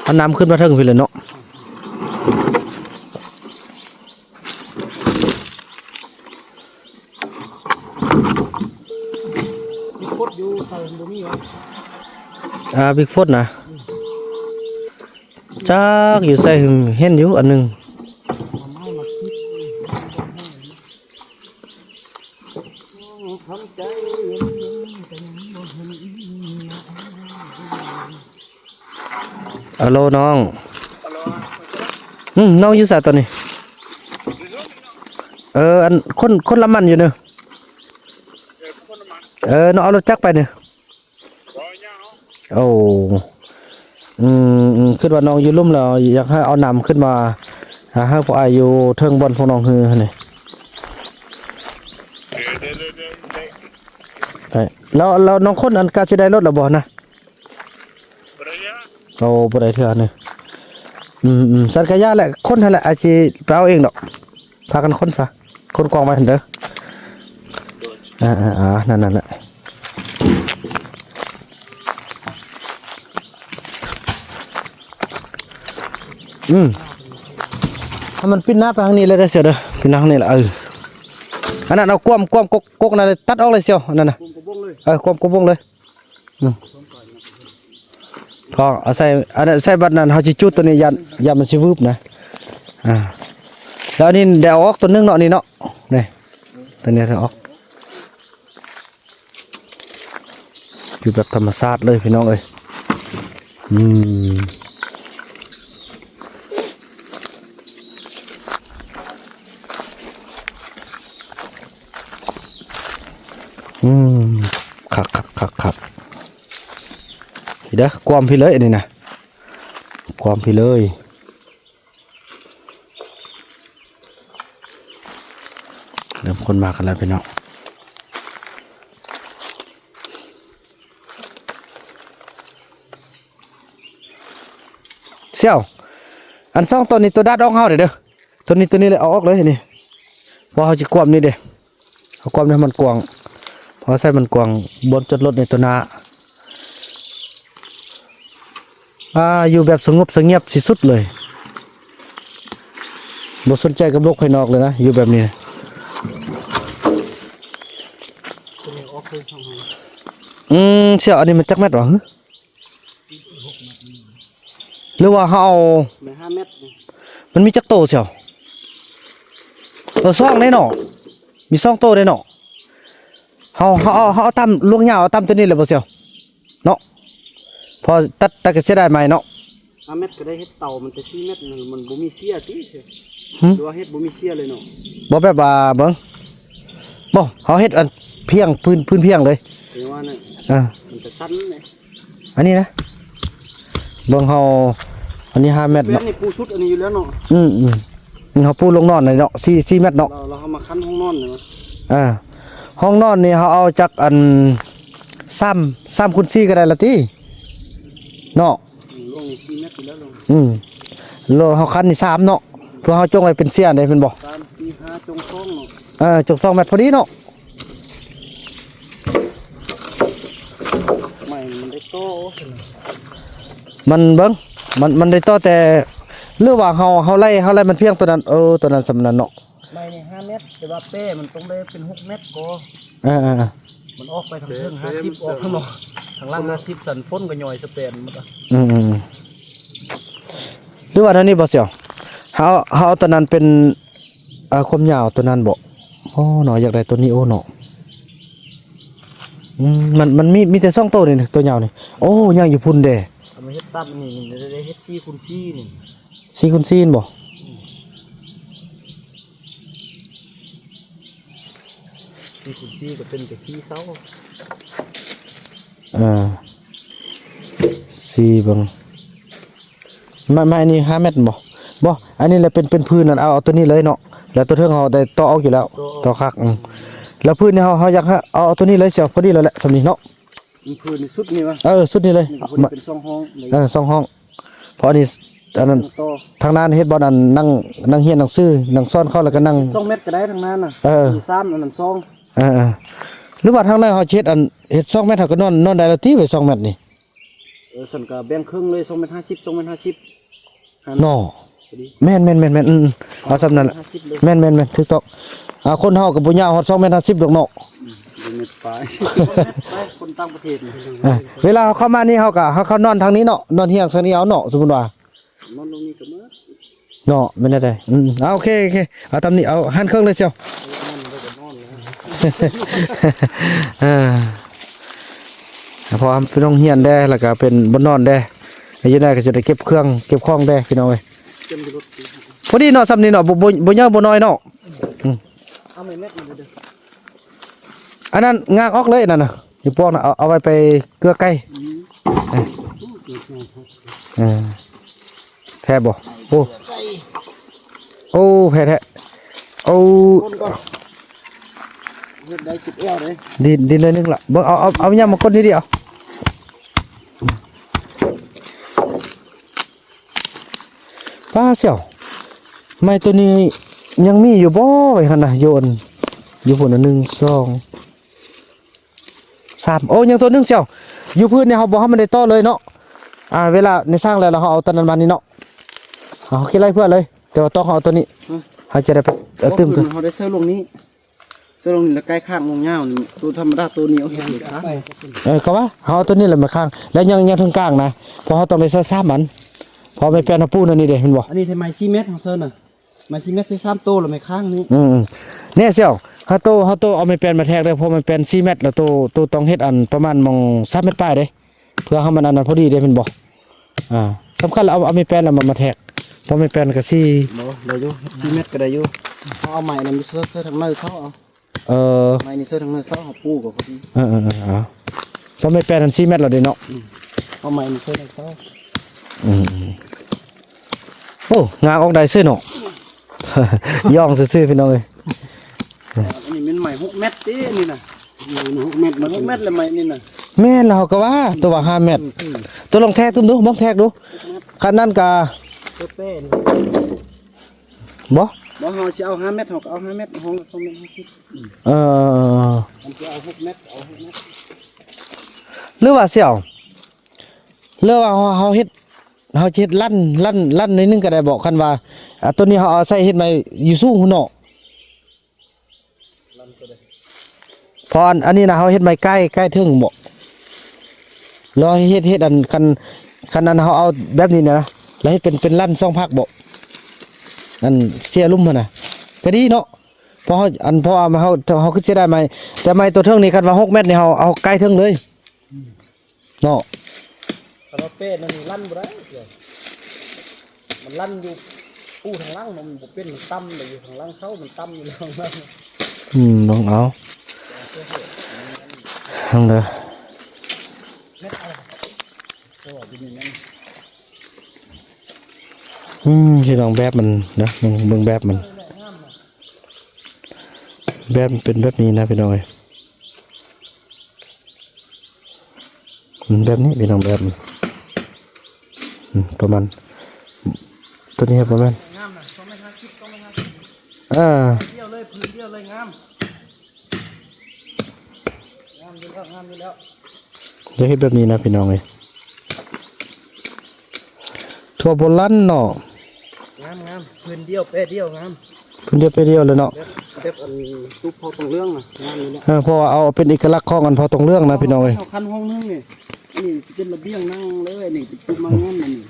ເອົານ້ຳຂຶ້ນມາເທິງພີ້ແຫຼະເນາະ. ບິກຟຸດຢູ່ໃສບໍ່ມີຫວາ? ອ່າ ບິກຟຸດນະ ຈັກຢູ່ໃສ ເຫັນຢູ່ອັນໜຶ່ງ. ອາໂລ ນ້ອງ. ອືມ ນ້ອງຢູ່ໃສຕອນນີ້? ເອີ ອັນ ຄົນ ຄົນລະມັນຢູ່ເນີ. ເອີ ນ້ອງເອົາລົດຈັກໄປເນີ. ໂອ້ ອືມ ອືມ ຄິດວ່ານ້ອງຢູ່ລຸ່ມແລ້ວ ຢາກໃຫ້ເອົານ້ຳຂຶ້ນມາ ອ່າ ໃຫ້ພວກອ້າຍຢູ່ເທິງບ່ອນພວກນ້ອງຮືຫັ້ນນີ້. ແລ້ວ ແລ້ວນ້ອງຄົນອັນກະຊິໄດ້ລົດແລ້ວບໍ່ນະ? ບໍ່ໄດ້ເທື່ອ. ໂອ້ ບໍ່ໄດ້ເທື່ອນີ້. ອືມ ອືມ ສັນກະຢ່າແຫຼະ ຄົນຫັ້ນແຫຼະ ອ້າຍຊິໄປເອົາເອງດອກ. ພາກັນຂົນຊະ ຂົນກອງໄວ້ຫັ້ນເດີ. ອ່າ ອ່າ ນັ້ນ ນັ້ນແຫຼະ. ອືມ ໃຫ້ມັນປິ່ນໜ້າໄປທາງນີ້ເລີຍເດີ ເສືອເດີ ປິ່ນໜ້າທາງນີ້ລະ. ເອີ ອັນນັ້ນເອົາກວມ ກວມ ກົກ ກົກນັ້ນຕັດອອກເລີຍ ສ່ຽວ ອັນນັ້ນນະ. ເອີ ກວມກົກບົງເລີຍ. ອືມ. ກໍເອົາໃສ່ ອັນນັ້ນໃສ່ບັດນັ້ນ ເຮົາຊິຈູດຕົວນີ້ ຢ້ານ ຢ້ານມັນຊິວືບນະ. ອ່າ ແລ້ວອັນນີ້ໄດ້ເອົາອອກຕົວໜຶ່ງເນາະ ນີ້ເນາະ ນີ້ ຕົວນີ້ໄດ້ອອກ. ຢູ່ແບບທຳມະຊາດເລີຍພີ່ນ້ອງເອີຍ. ອືມ ອືມ ຄັກໆໆໆ ພີ້ເດີ ກວມພີ້ເລີຍ ອັນນີ້ນະ ກວມພີ້ເລີຍ. ເລີ່ມຄົ້ນມາກັນແລ້ວພີ່ນ້ອງ. ສ່ຽວ ອັນສອງຕົວນີ້ ຕົວດັດອອກເຮົາເດີ ຕົວນີ້ ຕົວນີ້ເລີຍ ເອົາອອກເລີຍນີ້ ເພາະເຮົາຊິກວມນີ້ເດ້. ເອົາຄວາມໃຫ້ມັນກວ້າງ ເພາະໃຊ້ມັນກວ້າງ ບ່ອນຈອດລົດໃນຕົວໜ້າ. ອ່າ ຢູ່ແບບສະຫງົບສະຫງຽບທີ່ສຸດເລີຍ ບໍ່ສົນໃຈກັບໂລກພາຍນອກເລີຍນະ ຢູ່ແບບນີ້ນະ. ອືມ ສ່ຽວ ອັນນີ້ມັນຈັກແມັດຫວາ? ຫຼືວ່າເຮົາເອົາ ແມ່ນຫ້າແມັດນີ້ ມັນມີຈັກໂຕສ່ຽວ? ເອີ ສອງເດ້ເນາະ ມີສອງໂຕເດ້ເນາະ. ເຮົາ ເຮົາເອົາ ເຮົາເອົາຕາມລວງຍາວ ເອົາຕາມຕົວນີ້ແຫຼະບໍ່ສ່ຽວເນາະ ເພາະຕັດ ຕັດກໍເສຍດາຍໄມ້ເນາະ. ຫ້າແມັດກໍໄດ້ ເຮັດເຕົາມັນແຕ່ສີ່ແມັດ ມັນບໍ່ມີເສ້ຍຕິ? ຫື? ຫຼືວ່າເຮັດບໍ່ມີເສ້ຍເລີຍເນາະ? ບໍ່ ແບບວ່າເບິ່ງ ບໍ່ ເຮົາເຮັດອັນພຽງ ພື້ນ ພື້ນພຽງເລີຍ ແຕ່ວ່ານັ້ນ ອ່າ ມັນຈະສັ້ນເດ້. ອັນນີ້ນະ ເບິ່ງເຮົາ ອັນນີ້ຫ້າແມັດເນາະ ອັນນີ້ປູສຸດອັນນີ້ຢູ່ແລ້ວເນາະ. ອືມໆ ເຮົາປູລົງນອນເນາະ ສີ່ ສີ່ແມັດເນາະ. ແລ້ວ ແລ້ວເຮົາມາຄັນຫ້ອງນອນນີ້ ອ່າ ຫ້ອງນອນນີ້ເຮົາເອົາຈັກອັນ ສາມ ສາມຄູນສີ່ກໍໄດ້ລະຕິເນາະ. ອືມ ລວງນີ້ສີ່ແມັດຢູ່ແລ້ວລວງ ອືມ ລວງເຮົາຄັນນີ້ສາມເນາະ ເພື່ອເຮົາຈົ່ງໄວ້ເປັນເສ້ຍເດ້ ແມ່ນບໍ່? ສາມ ສີ່ ຫ້າ ຈົ່ງສອງເນາະ. ເອີ ຈົກສອງແມັດພໍດີເນາະ. ໄມ້ມັນໄດ້ຕໍ່ ມັນເບິ່ງ ມັນ ມັນໄດ້ຕໍ່ແຕ່ ຫຼືວ່າເຮົາ ເຮົາໄລ່ ເຮົາໄລ່ມັນພຽງຕົວນັ້ນ ເອີ ຕົວນັ້ນສ່ຳນັ້ນເນາະ. ໄມ້ນີ້ຫ້າແມັດ ແຕ່ວ່າແປມັນຕ້ອງໄດ້ເປັນຫົກແມັດກໍ ເອີໆໆ ມັນອອກໄປທາງເທິງຫ້າສິບ ອອກທາງນອກ ທາງຫຼັງຫ້າສິບ ສັນຝົນກໍຍ່ອຍສະແປນໝົດ. ອືມໆ ຫຼືວ່າແນວນີ້ບໍ່ສ່ຽວ ເຮົາ ເຮົາເອົາຕົວນັ້ນເປັນ ອ່າ ຄວາມຍາວຕົວນັ້ນບໍ່? ໂອ້ເນາະ ຢາກໄດ້ຕົວນີ້ ໂອ້ເນາະ. ອືມ ມັນ ມັນມີ ມີແຕ່ສອງໂຕນີ້ ຕົວຍາວນີ້. ໂອ້ ຍັງຢູ່ພຸ້ນເດ້ ເອົາມາເຮັດຕັດນີ້ ນີ້ໄດ້ເຮັດສີ່ຄູນສີ່ນີ້ ສີ່ຄູນສີ່ແມ່ນບໍ່? ສີ່ຄູນສີ່ກໍເປັນແຕ່ສີ່ເສົາ ເອີ ສີ່ເບິ່ງ ໄມ້ ໄມ້ອັນນີ້ຫ້າແມັດບໍ່? ບໍ່ ອັນນີ້ແຫຼະເປັນ ເປັນພື້ນນັ້ນ ເອົາ ເອົາຕົວນີ້ເລີຍເນາະ ແລ້ວຕົວເທິງເຮົາໄດ້ຕໍ່ອອກຢູ່ແລ້ວ ຕໍ່ອອກ ຕໍ່ຄັກ ອືມ ແລ້ວພື້ນນີ້ເຮົາ ເຮົາຢາກເອົາ ເອົາຕົວນີ້ເລີຍ ຊິເອົາພໍດີແລ້ວແຫຼະ ສ່ຳນີ້ເນາະ. ອືມ ພື້ນນີ້ສຸດນີ້ວະ? ເອີ ສຸດນີ້ເລີຍ ນີ້ກໍພໍດີເປັນສອງຫ້ອງ ເອີ ສອງຫ້ອງ. ເພາະອັນນີ້ ອັນນັ້ນ ຕໍ່ ທາງນັ້ນເຮັດບ່ອນ ອັນ ນັ່ງ ນັ່ງຮຽນໜັງສື ນັ່ງສອນເຂົາ ແລ້ວກໍນັ່ງ ສອງແມັດກໍໄດ້ທາງນັ້ນນະ ເອີ ມີສາມ ອັນນັ້ນສອງ ເອີໆ ຫຼືວ່າທາງນັ້ນເຮົາຊິເຮັດ ອັນ ເຮັດສອງແມັດ ເຮົາກໍນອນ ນອນໄດ້ແລ້ວຕິ ໄປສອງແມັດນີ້. ເອີ ຊັ້ນກໍແບ່ງເຄິ່ງເລີຍ ສອງແມັດຫ້າສິບ ສອງແມັດຫ້າສິບ ຫັ້ນເນາະ ພໍດີ ແມ່ນໆໆໆ ອືມໆ ເອົາສ່ຳນັ້ນແຫຼະ ສອງແມັດຫ້າສິບເລີຍ ແມ່ນໆໆ ຖືກຕ້ອງ. ອ່າ ຄົນເຮົາກໍບໍ່ຍາວຮອດສອງແມັດຫ້າສິບດອກເນາະ ອືມ ເປັນແມັດປາຍ ຄົນຕ່າງປະເທດນີ້ ອ່າ ເວລາເຮົາເຂົ້າມານີ້ ເຮົາກໍ ເຮົາເຂົ້ານອນທາງນີ້ເນາະ ນອນຮຽງທາງນີ້ເອົາເນາະ ສົມມຸດວ່າ ນອນລົງນີ້ກໍໝົດເນາະ ແມ່ນແນວໃດ? ອືມ ເອົາ ໂອເຄ ໂອເຄ ເອົາຕາມນີ້ ເອົາຫັນເຄິ່ງເລີຍສ່ຽວ ເອີ ເພາະວ່າເປັນໂຮງຮຽນແດ່ ແລ້ວກໍເປັນບ່ອນນອນແດ່ ຢູ່ໃນກໍຈະໄດ້ເກັບເຄື່ອງເກັບຂອງແດ່ ພີ່ນ້ອງເອີຍ ພໍດີເນາະ ສ່ຳນີ້ເນາະ ບໍ່ ບໍ່ ບໍ່ເຍີະບໍ່ນ້ອຍເນາະ ອືມ ເອົາໄມ້ແມັດມາເດີ. ອັນນັ້ນງາກອອກເລີຍ ອັນນັ້ນນະ ນິ້ວໂປ້ງນະ ເອົາ ເອົາໄວ້ໄປເກືອໄກ່ ອືມ ເອີ ເອີ ແທ້ບໍ່? ໂອ້ ໂອ້ ແທ້ໆ ໂອ້ ເຮັດໄດ້ຈຸດແອວເດ້ ດິນ ດິນໜ້ອຍໜຶ່ງລະ ເບິ່ງ ເອົາ ເອົາ ເອົາຫຍັງມາກົດນີ້ດິ ເອົາ ປ້າສ່ຽວ ໄມ້ຕົວນີ້ຍັງມີຢູ່ບໍ່? ໄວ້ຫັ້ນນະ ຢູ່ອັນ ຢູ່ພຸ້ນນະ ໜຶ່ງ ສອງ ສາມ ໂອ້ ຍັງຕົວໜຶ່ງສ່ຽວ ຢູ່ພື້ນນີ້ເຮົາບໍ່ໃຫ້ມັນໄດ້ຕໍ່ເລີຍເນາະ ອ່າ ເວລາໃນສ້າງແລ້ວ ແລ້ວເຮົາເອົາຕົວນັ້ນມານີ້ເນາະ ເຮົາຄິດໄລ່ເພື່ອເລີຍ ແຕ່ວ່າຕ້ອງເອົາຕົວນີ້ ອືມ ເຮົາຈະໄດ້ໄປເອົາຕື່ມ ເຮົາໄດ້ເຊີລົງນີ້ ໂຕລົງນີ້ລະໄກ່ຄ້າງລົງຍາວນີ້ ໂຕທຳມະດາໂຕນີ້ເອົາເຮັດເລີຍຄ້າງ. ເອີ ກໍວ່າເຮົາເອົາໂຕນີ້ລະມາຄ້າງ ແລ້ວຍັງ ຍັງເທິງກາງນະ ເພາະເຮົາຕ້ອງໄດ້ໃສ່ສາມອັນ ເພາະແມ່ນແປ້ນເຮົາປູນອັນນີ້ເດ້ ແມ່ນບໍ່? ອັນນີ້ໄມ້ສີ່ແມັດຂອງເຊີນນະ ໄມ້ສີ່ແມັດໃສ່ສາມໂຕລະແມ່ຄ້າງນີ້. ອືມໆ ແນ່ສ່ຽວ ເຮົາໂຕ ເຮົາໂຕເອົາໄມ້ແປ້ນມາແທກເດີ້ ເພາະໄມ້ແປ້ນສີ່ແມັດລະໂຕ ໂຕຕ້ອງເຮັດອັນປະມານໝ່ອງສາມແມັດປາຍເດ້. ເພື່ອໃຫ້ມັນອັນນັ້ນພໍດີເດ້ ແມ່ນບໍ່? ອ່າ ສຳຄັນລະເອົາ ເອົາໄມ້ແປ້ນລະມາ ມາແທກ ເພາະໄມ້ແປ້ນກະຊິ ບໍ່ ໄດ້ຢູ່ ສີ່ແມັດກະໄດ້ຢູ່. ເຮົາເອົາໄມ້ອັນນັ້ນໃສ່ ໃສ່ທາງໃນເຊົາເອົາ ເອີ ໄມ້ນີ້ໃສ່ທາງໃນເຊົາ ເຮົາປູກະພໍດີ. ເອີໆໆ ເອົາ ເພາະໄມ້ແປ້ນຫັ້ນສີ່ແມັດລະເດ້ເນາະ. ອືມ ເອົາໄມ້ນີ້ໃສ່ທາງເຊົາ. ອືມ ໂອ້ ງາອອກໄດ້ຊື່ເນາະ. ຢ່ອງຊື່ໆ ພີ່ນ້ອງເອີຍ. ອັນນີ້ແມ່ນໄມ້ຫົກແມັດເດ້ນີ້ນະ. ຫົກແມັດ ມັນຫົກແມັດລະໄມ້ນີ້ນະ. ແມ່ນລະ ເຮົາກະວ່າ ໂຕວ່າຫ້າແມັດ. ອືມ ໂຕລອງແທກເບິ່ງດູ ລອງແທກດູ. ຄັນນັ້ນກະ ໂຕແປ້ນ ບໍ່ ບໍ່ ເຮົາຊິເອົາຫ້າແມັດ ເຮົາກະເອົາຫ້າແມັດ ຫ້ອງລະສອງແມັດຫ້າສິບ. ເອີ ຄັນຊິເອົາຫົກແມັດ ເອົາຫົກແມັດ. ຫຼືວ່າຊິເອົາ ຫຼືວ່າເຮົາ ເຮົາເຮັດ ເຮົາຊິເຮັດລັ່ນ ລັ່ນ ລັ່ນໜ້ອຍໜຶ່ງກະໄດ້ບໍ ຄັນວ່າ ອາ ໂຕນີ້ເຮົາເອົາໃສ່ເຮັດໄມ້ຢູ່ສູງພຸ້ນເນາະ. ເພາະອັນ ອັນນີ້ນະ ເຮົາເຮັດໄມ້ໃກ້ ໃກ້ເທິງບໍ ແລ້ວເຮັດ ເຮັດອັນ ຄັນ ຄັນອັນເຮົາເອົາແບບນີ້ນະ ແລ້ວເຮັດເປັນ ເປັນລັ່ນສອງພັກບໍ ອັນເສຍລຸ່ມຫັ້ນນະ ກະດີເນາະ. ເພາະເຮົາ ອັນ ເພາະວ່າເຮົາ ເຮົາຄືເສຍດາຍໄມ້ ແຕ່ໄມ້ໂຕເທິງນີ້ ຄັນວ່າຫົກແມັດນີ້ ເຮົາເອົາໃກ້ເທິງເລີຍ. ເນາະ ຄັນວ່າເປ້ນນັ້ນລັນບໍ່ໄດ້ ມັນລັນຢູ່ປູທາງຫຼັງ ມັນບໍ່ເປັນ ມັນຕ່ຳເດ້ ຢູ່ທາງຫຼັງເສົາມັນຕ່ຳຢູ່ແລ້ວ. ອືມ ລອງເອົາ ລອງເດີ. ອືມ ຊິລອງແບບມັນເດີ ເບິ່ງ ເບິ່ງແບບມັນ. ແບບມັນເປັນແບບນີ້ນະພີ່ນ້ອງເອີຍ ອືມ ແບບນີ້ພີ່ນ້ອງ ແບບນີ້ ອືມ ປະມານ ໂຕນີ້ປະມານ ງາມນະ ສອງແມັດຫ້າສິບ ສອງແມັດຫ້າສິບ ເອີ ດຽວເລີຍ ພື້ນດຽວເລີຍ ງາມ ງາມຢູ່ແລ້ວ ງາມຢູ່ແລ້ວ. ຢ່າເຮັດແບບນີ້ນະພີ່ນ້ອງເອີຍ ທົ່ວບໍ່ລັນເນາະ. ງາມໆ ພື້ນດຽວແປດຽວງາມ ພື້ນດຽວແປດຽວເລີຍເນາະ ແບບ ແບບອັນຕູບເຜົ່າຕົງເຫຼືອງນະ ງາມຢູ່ແລ້ວ. ເອີ ເພາະວ່າເອົາເປັນເອກະລັກຂອງອັນເຜົ່າຕົງເຫຼືອງນະພີ່ນ້ອງເອີຍ ເຮົາຄັນຫ້ອງໜຶ່ງນີ້ ອັນນີ້ເປັນລະບຽງນັ່ງເລີຍ ອັນນີ້ເປັນຕູບມາງາມອັນນີ້.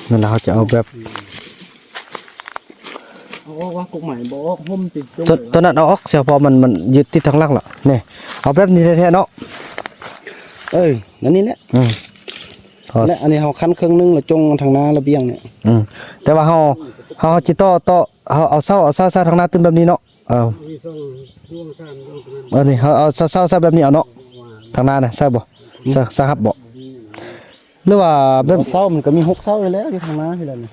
ນັ້ນລະ ເຮົາຈະເອົາແບບ ເອົາອອກວ່າກົກໄມ້ບໍ່ອອກ ຮົ່ມຕິ ໂຕ ໂຕນັ້ນເອົາອອກເສຍ ເພາະມັນ ມັນຍຶດຕິດທາງຫຼັງລະ ນີ້ ເອົາແບບນີ້ແທ້ໆເນາະ. ເອີ ນັ້ນນີ້ແຫຼະ ອືມ ແລະ ອັນນີ້ເຮົາຄັນເຄິ່ງໜຶ່ງລະຈົ່ງທາງໜ້າລະບຽງນີ້ ອືມ ແຕ່ວ່າເຮົາ ເຮົາ ເຮົາຊິຕໍ່ ຕໍ່ ເຮົາເອົາເສົາ ເອົາເສົາໃສ່ທາງໜ້າຕື່ມແບບນີ້ເນາະ ເອີ ເອີ ນີ້ເຮົາເອົາເສົາ ເສົາໃສ່ແບບນີ້ເອົາເນາະ ທາງໜ້ານະ ໃສ່ບໍ່ ໃສ່ ໃສ່ຮັບບໍ່ ຫຼືວ່າແບບ ເສົາມັນກະມີຫົກເສົາຢູ່ແລ້ວ ຢູ່ທາງໜ້າພີ້ແຫຼະນີ້.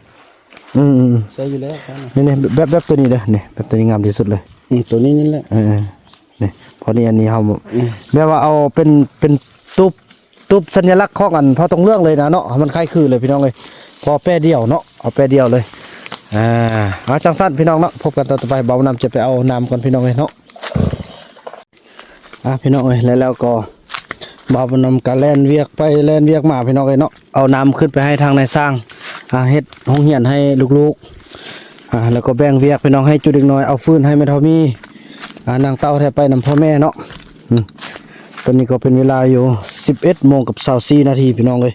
ອືມໆໆ ໃສ່ຢູ່ແລ້ວ ນີ້ໆ ແບບ ແບບໂຕນີ້ເດີ ນີ້ ແບບໂຕນີ້ງາມທີ່ສຸດເລີຍ ອືມ ໂຕນີ້ນີ້ແຫຼະ ເອີໆ ນີ້ ພໍນີ້ອັນນີ້ເຮົາ ອືມ ແບບວ່າເອົາເປັນ ເປັນຕູບ ຕູບສັນຍາລັກຂອງອັນເຜົ່າຕົງເຫຼືອງເລີຍນະເນາະ ໃຫ້ມັນຄ້າຍຄືເລີຍພີ່ນ້ອງເອີຍ ເພາະແປດຽວເນາະ ເອົາແປດຽວເລີຍ. ອ່າ ເອົາຈັ່ງຊັ້ນພີ່ນ້ອງເນາະ ພົບກັນຕອນຕໍ່ໄປ ບ່າວບຸນນຳຈະໄປເອົານ້ຳກ່ອນພີ່ນ້ອງເອີຍເນາະ. ອ່າ ພີ່ນ້ອງເອີຍ ແລ້ວ ແລ້ວກໍບ່າວບຸນນຳກະແລ່ນວຽກໄປແລ່ນວຽກມາພີ່ນ້ອງເອີຍເນາະ ເອົານ້ຳຂຶ້ນໄປໃຫ້ທາງນາຍຊ່າງ ອ່າ ເຮັດໂຮງຮຽນໃຫ້ລູກໆ ອ່າ ແລ້ວກໍແບ່ງວຽກພີ່ນ້ອງ ໃຫ້ຈຸເດັກນ້ອຍ ເອົາຟືນໃຫ້ແມ່ເຖົ້າມີ ອ່າ ນາງເຕົ້າແທ້ໄປນຳພໍ່ແມ່ເນາະ. ອືມ ຕອນນີ້ກໍເປັນເວລາຢູ່ສິບເອັດໂມງກັບຊາວສີ່ນາທີພີ່ນ້ອງເອີຍ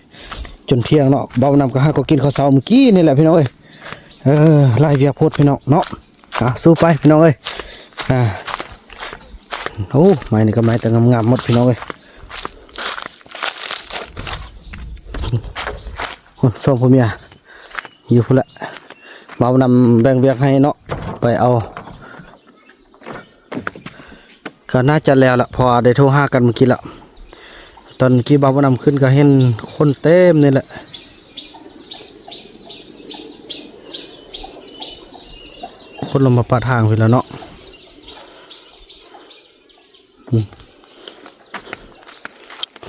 ຈົນທ່ຽງເນາະ ບ່າວບຸນນຳກໍຫາກໍກິນເຂົ້າເຊົ້າມື້ກີ້ນີ້ແຫຼະພີ່ນ້ອງເອີຍ. ເອີ ຫຼາຍວຽກໂພດພີ່ນ້ອງເນາະ. ອ່າ ສູ້ໄປພີ່ນ້ອງເອີຍ. ອ່າ ໂອ້ ໄມ້ນີ້ກໍໄມ້ແຕ່ງາມໆໝົດພີ່ນ້ອງເອີຍ. ໂອ້ ສອງຜົວເມຍຢູ່ພຸ້ນແຫຼະ ບ່າວບຸນນຳແບ່ງວຽກໃຫ້ເນາະ ໄປເອົາ ກໍໜ້າຈະແລ້ວລະ ເພາະວ່າໄດ້ໂທຫາກັນມື້ກີ້ລະ. ຕອນກີ້ບ່າວບຸນນຳຂຶ້ນກໍເຫັນຄົນເຕັມນີ້ແຫຼະ ຄົນລົງມາປະທາງພີ້ລະເນາະ. ອືມ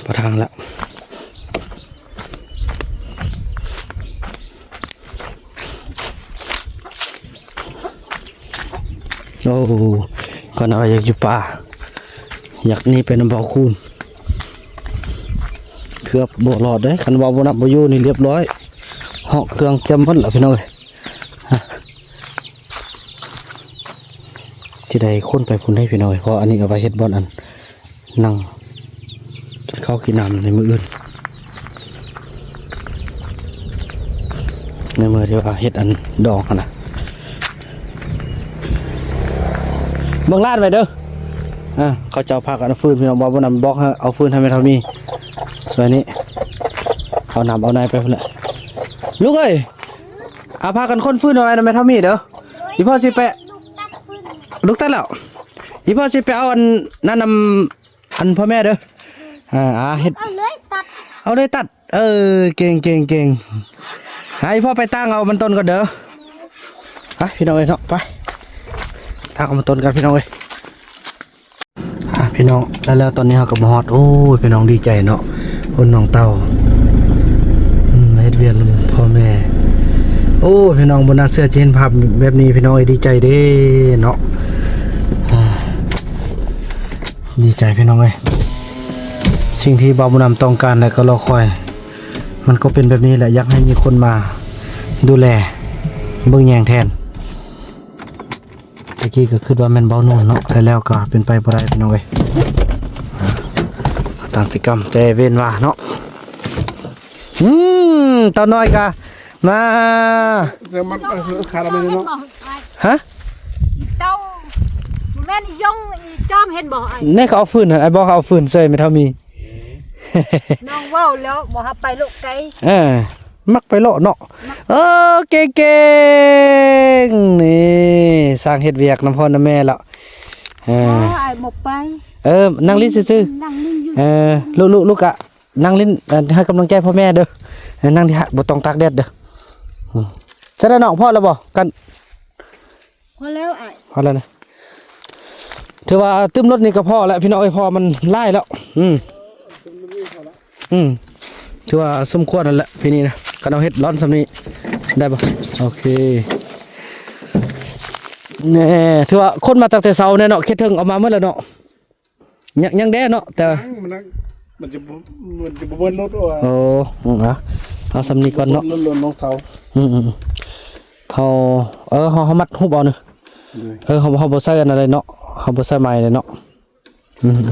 ປະທາງລະ ໂອ້ ກໍນະວ່າຢາກຢູ່ປ່າ ຢາກໜີໄປນຳບ່າວຄູນ ເກືອບບໍ່ລອດເດ້. ຄັນວ່າບໍ່ນຳ ບໍ່ຢູ່ນີ້ລຽບຮ້ອຍ ເຫາະເຄື່ອງຕຽມໝົດລະພີ່ນ້ອງເອີຍ. ເຈ ຊິໄດ້ຂົນໄປພຸ້ນເດ້ພີ່ນ້ອງເອີຍ ເພາະອັນນີ້ເອົາໄວ້ເຮັດບ່ອນອັນ ນັ່ງກິນເຂົ້າກິນນ້ຳໃນມື້ອື່ນ ໃນມື້ທີ່ວ່າເຮັດອັນດອງຫັ້ນນະ ເບິ່ງລາດໄວ້ເດີ. ອ່າ ເຂົາເຈົ້າພາກັນເອົາຟືນ ພີ່ນ້ອງ ບ່າວບຸນນຳບອກໃຫ້ເອົາຟືນໃຫ້ແມ່ເຖົ້າມີ ຊ່ວຍນີ້ ເອົານ້ຳເອົາໃນໄປພຸ້ນແຫຼະ ລູກເອີຍ ອ່າ ພາກັນຂົນຟືນເອົາໄວ້ນຳແມ່ເຖົ້າມີເດີ ອີ່ພໍ່ຊິໄປ ລູກຕັດແລ້ວ ອີ່ພໍ່ຊິໄປເອົາອັນນັ້ນນຳ ອັນພໍ່ແມ່ເດີ ອ່າ ອ່າ ເຮັດ ເອົາເລີຍຕັດ ເອົາເລີຍຕັດ ເອີ ເກັ່ງໆໆ ໃຫ້ພໍ່ໄປຕາງເອົາມັນຕົ້ນກ່ອນເດີ ໄປພີ່ນ້ອງເອີຍເນາະ ໄປຕາງເອົາມັນຕົ້ນກັນພີ່ນ້ອງເອີຍ ອ່າ ພີ່ນ້ອງ ແລ້ວ ແລ້ວຕອນນີ້ເຮົາກໍມາຮອດ ໂອ້ຍ ພີ່ນ້ອງດີໃຈເນາະ ຄົນນ້ອງເຕົ້າ ອືມ ເຮັດວຽກນຳພໍ່ແມ່ ໂອ້ຍ ພີ່ນ້ອງ ບໍ່ໜ້າເຊື່ອຈະເຫັນພາບແບບນີ້ ພີ່ນ້ອງເອີຍ ດີໃຈເດ້ເນາະ ອ່າ ດີໃຈພີ່ນ້ອງເອີຍ ສິ່ງທີ່ບ່າວບຸນນຳຕ້ອງການ ແລະ ກໍລໍຄອຍ ມັນກໍເປັນແບບນີ້ແຫຼະ ຢາກໃຫ້ມີຄົນມາດູແລເບິ່ງແຍງແທນ ແຕ່ກີ້ກໍຄິດວ່າແມ່ນບ່າວໂນນເນາະ ແຕ່ແລ້ວກໍເປັນໄປບໍ່ໄດ້ພີ່ນ້ອງເອີຍ ຕາມທີ່ກຳແຕ່ເວນວ່າເນາະ ອືມ ເຕົ້ານ້ອຍກະ ມາ ເຈົ້າມັນ ເອີ ຂາດອອກໄປເນາະ ຮະ ເຕົ້າ ແມ່ນອີ່ຢອງອີ່ຈອມເຫັນບໍ່ອ້າຍ ແນ່ ເຂົາເອົາຟືນຫັ້ນ ອ້າຍບອກເຂົາເອົາຟືນໃສ່ແມ່ເຖົ້າມີ ນ້ອງເວົ້າແລ້ວບໍ່ຮັບໄປໂລະໄກ ເອີ ມັກໄປເລາະເນາະ ເອີ ເກັ່ງໆ ນີ້ ຊ່າງເຮັດວຽກນຳພໍ່ນຳແມ່ລະ ເອີ ອ້າຍບໍ່ໄປ ເອີ ນັ່ງຫຼິ້ນຊື່ໆ ນັ່ງຫຼິ້ນຢູ່ ເອີ ລູກໆ ລູກກະ ນັ່ງຫຼິ້ນ ໃຫ້ກຳລັງໃຈພໍ່ແມ່ເດີ ນັ່ງທີ່ ບໍ່ຕ້ອງຕາກແດດເດີ ອືມ ຈະໄດ້ນ້ອງ ພໍແລ້ວບໍ່ ກັນ ພໍແລ້ວອ້າຍ ພໍແລ້ວນະ ຖືວ່າຕື່ມລົດນີ້ກໍພໍແລ້ວພີ່ນ້ອງເອີຍ ເພາະວ່າມັນຫຼາຍແລ້ວ ອືມ ອືມ ຖືວ່າສົມຄວນນັ້ນແຫຼະ ປີນີ້ນະ ຄັນເຮົາເຮັດລ້ອນສ່ຳນີ້ໄດ້ບໍ່ ໂອເຄ ແນ່ ຖືວ່າຂົນມາຕັ້ງແຕ່ເຊົ້າແນ່ເນາະ ເຂດເທິງເອົາມາໝົດແລ້ວເນາະ ຍັງ ຍັງແດ່ເນາະ ແຕ່ວ່າ ຍັງ ມັນ ມັນຈະບໍ່ ມັນຈະບໍ່ເບິດລົດວ່າ ໂອ້ ອືມ ອ່ະ ເອົາສ່ຳນີ້ກ່ອນເນາະ ລົດ ລົດນ້ອງສາວ ອືມໆ ເຮົາ ເອີ ເຮົາ ເຮົາມັດຮູບເອົາເນາະ ໂດຍ ເອີ ເຮົາ ເຮົາບໍ່ໃສ່ອັນນັ້ນເລີຍເນາະ ເຮົາບໍ່ໃສ່ໄມ້ເລີຍເນາະ ອືມ ເ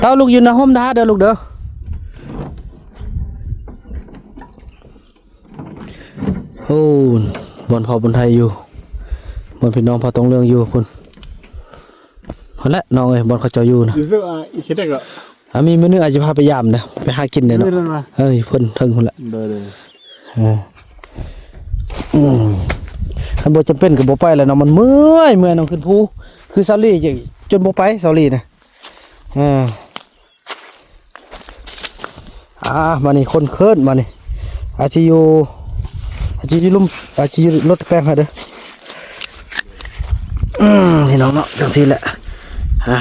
ຕົ້າລູກຢູ່ໃນຮົ່ມທາເດີລູກເດີ ໂອ້ ບ່ອນພໍ່ບຸນໄທຢູ່ ບ່ອນພີ່ນ້ອງພໍ່ຕ້ອງເລື່ອງຢູ່ພຸ້ນ ພຸ້ນແຫຼະນ້ອງເອີຍ ບ່ອນເຂົາເຈົ້າຢູ່ນະ ຢູ່ເຊິ່ງ ອ່າ ອີເຄເດັກ ອ່າ ມີມື້ໜຶ່ງອາດຈະພາໄປຢາມເດີ ໄປຫາກິນເດີເນາະ ເອີ ເພິ່ນເທິງພຸ້ນແຫຼະ ໂດຍໆ ເອີ ອືມ ຄັນບໍ່ຈຳເປັນກໍບໍ່ໄປແຫຼະເນາະ ມັນເມື່ອຍ ເມື່ອຍນ້ອງຂຶ້ນພູ ຄືສາວລີຈົນບໍ່ໄປ ສາວລີນະ ເອີ ອ່າ ມານີ້ຄົນເຄີນມານີ້ ອາດຊິຢູ່ ອາດຊິຢູ່ລຸ່ມ ອາດຊິຢູ່ລົດແປງໃຫ້ເດີ ອືມ ພີ່ນ້ອງເນາະ ຈັ່ງຊີ້ແຫຼະ ອ່າ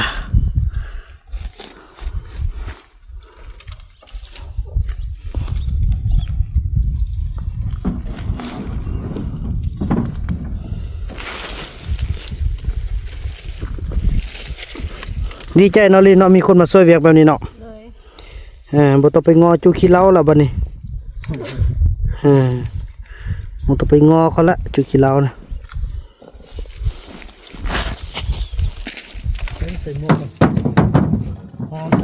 ດີໃຈເນາະລີເນາະ ມີຄົນມາຊ່ວຍວຽກແບບນີ້ເນາະ ໂດຍ ເອີ ບໍ່ຕ້ອງໄປງໍຈູຂີ້ເຫຼົ້າລະບັດນີ້ ເອີ ບໍ່ຕ້ອງໄປງໍເຂົາລະຈູຂີ້ເຫຼົ້ານະ ໃສ່ໝວກກ່ອນ ຮ້ອນໄປ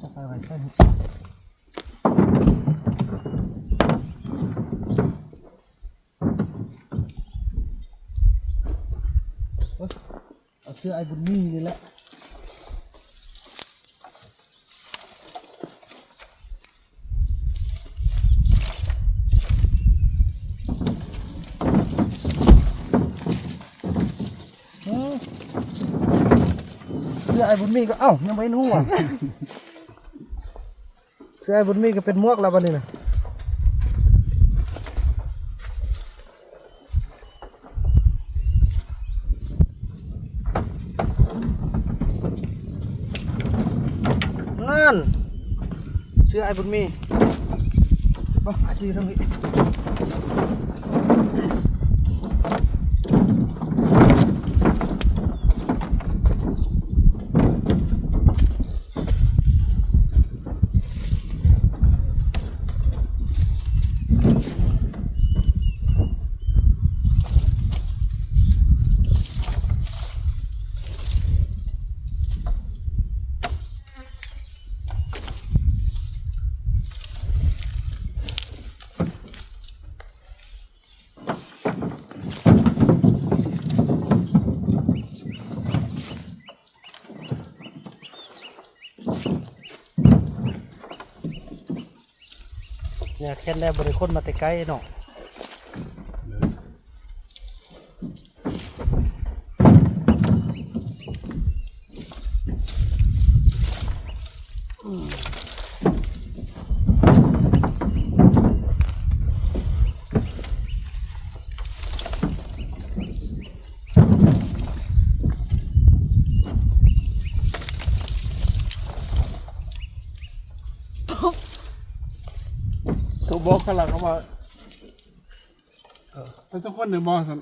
ຈະໄປໄວ້ໃສ ເອົາເສື້ອອ້າຍບຸນມີນີ້ແຫຼະ ເສື້ອອ້າຍບຸນມີກໍ ເອົ້າ ຍັງບໍ່ເຫັນຫົວ ເສື້ອອ້າຍບຸນມີກໍເປັນໝວກແລ້ວບັດນີ້ນະ ນັ້ນ ເສື້ອອ້າຍບຸນມີ ໄປ ອາຊີທາງນີ້ ເ ແນວແຄນແລ້ວບໍ່ໄດ້ຂົນມາແຕ່ໄກເນາະ. ໂຕບອກກັນລະ ເຂົາວ່າ ເອີ ເປັນສອງຄົນໜຶ່ງບໍ່ຊັ້ນ?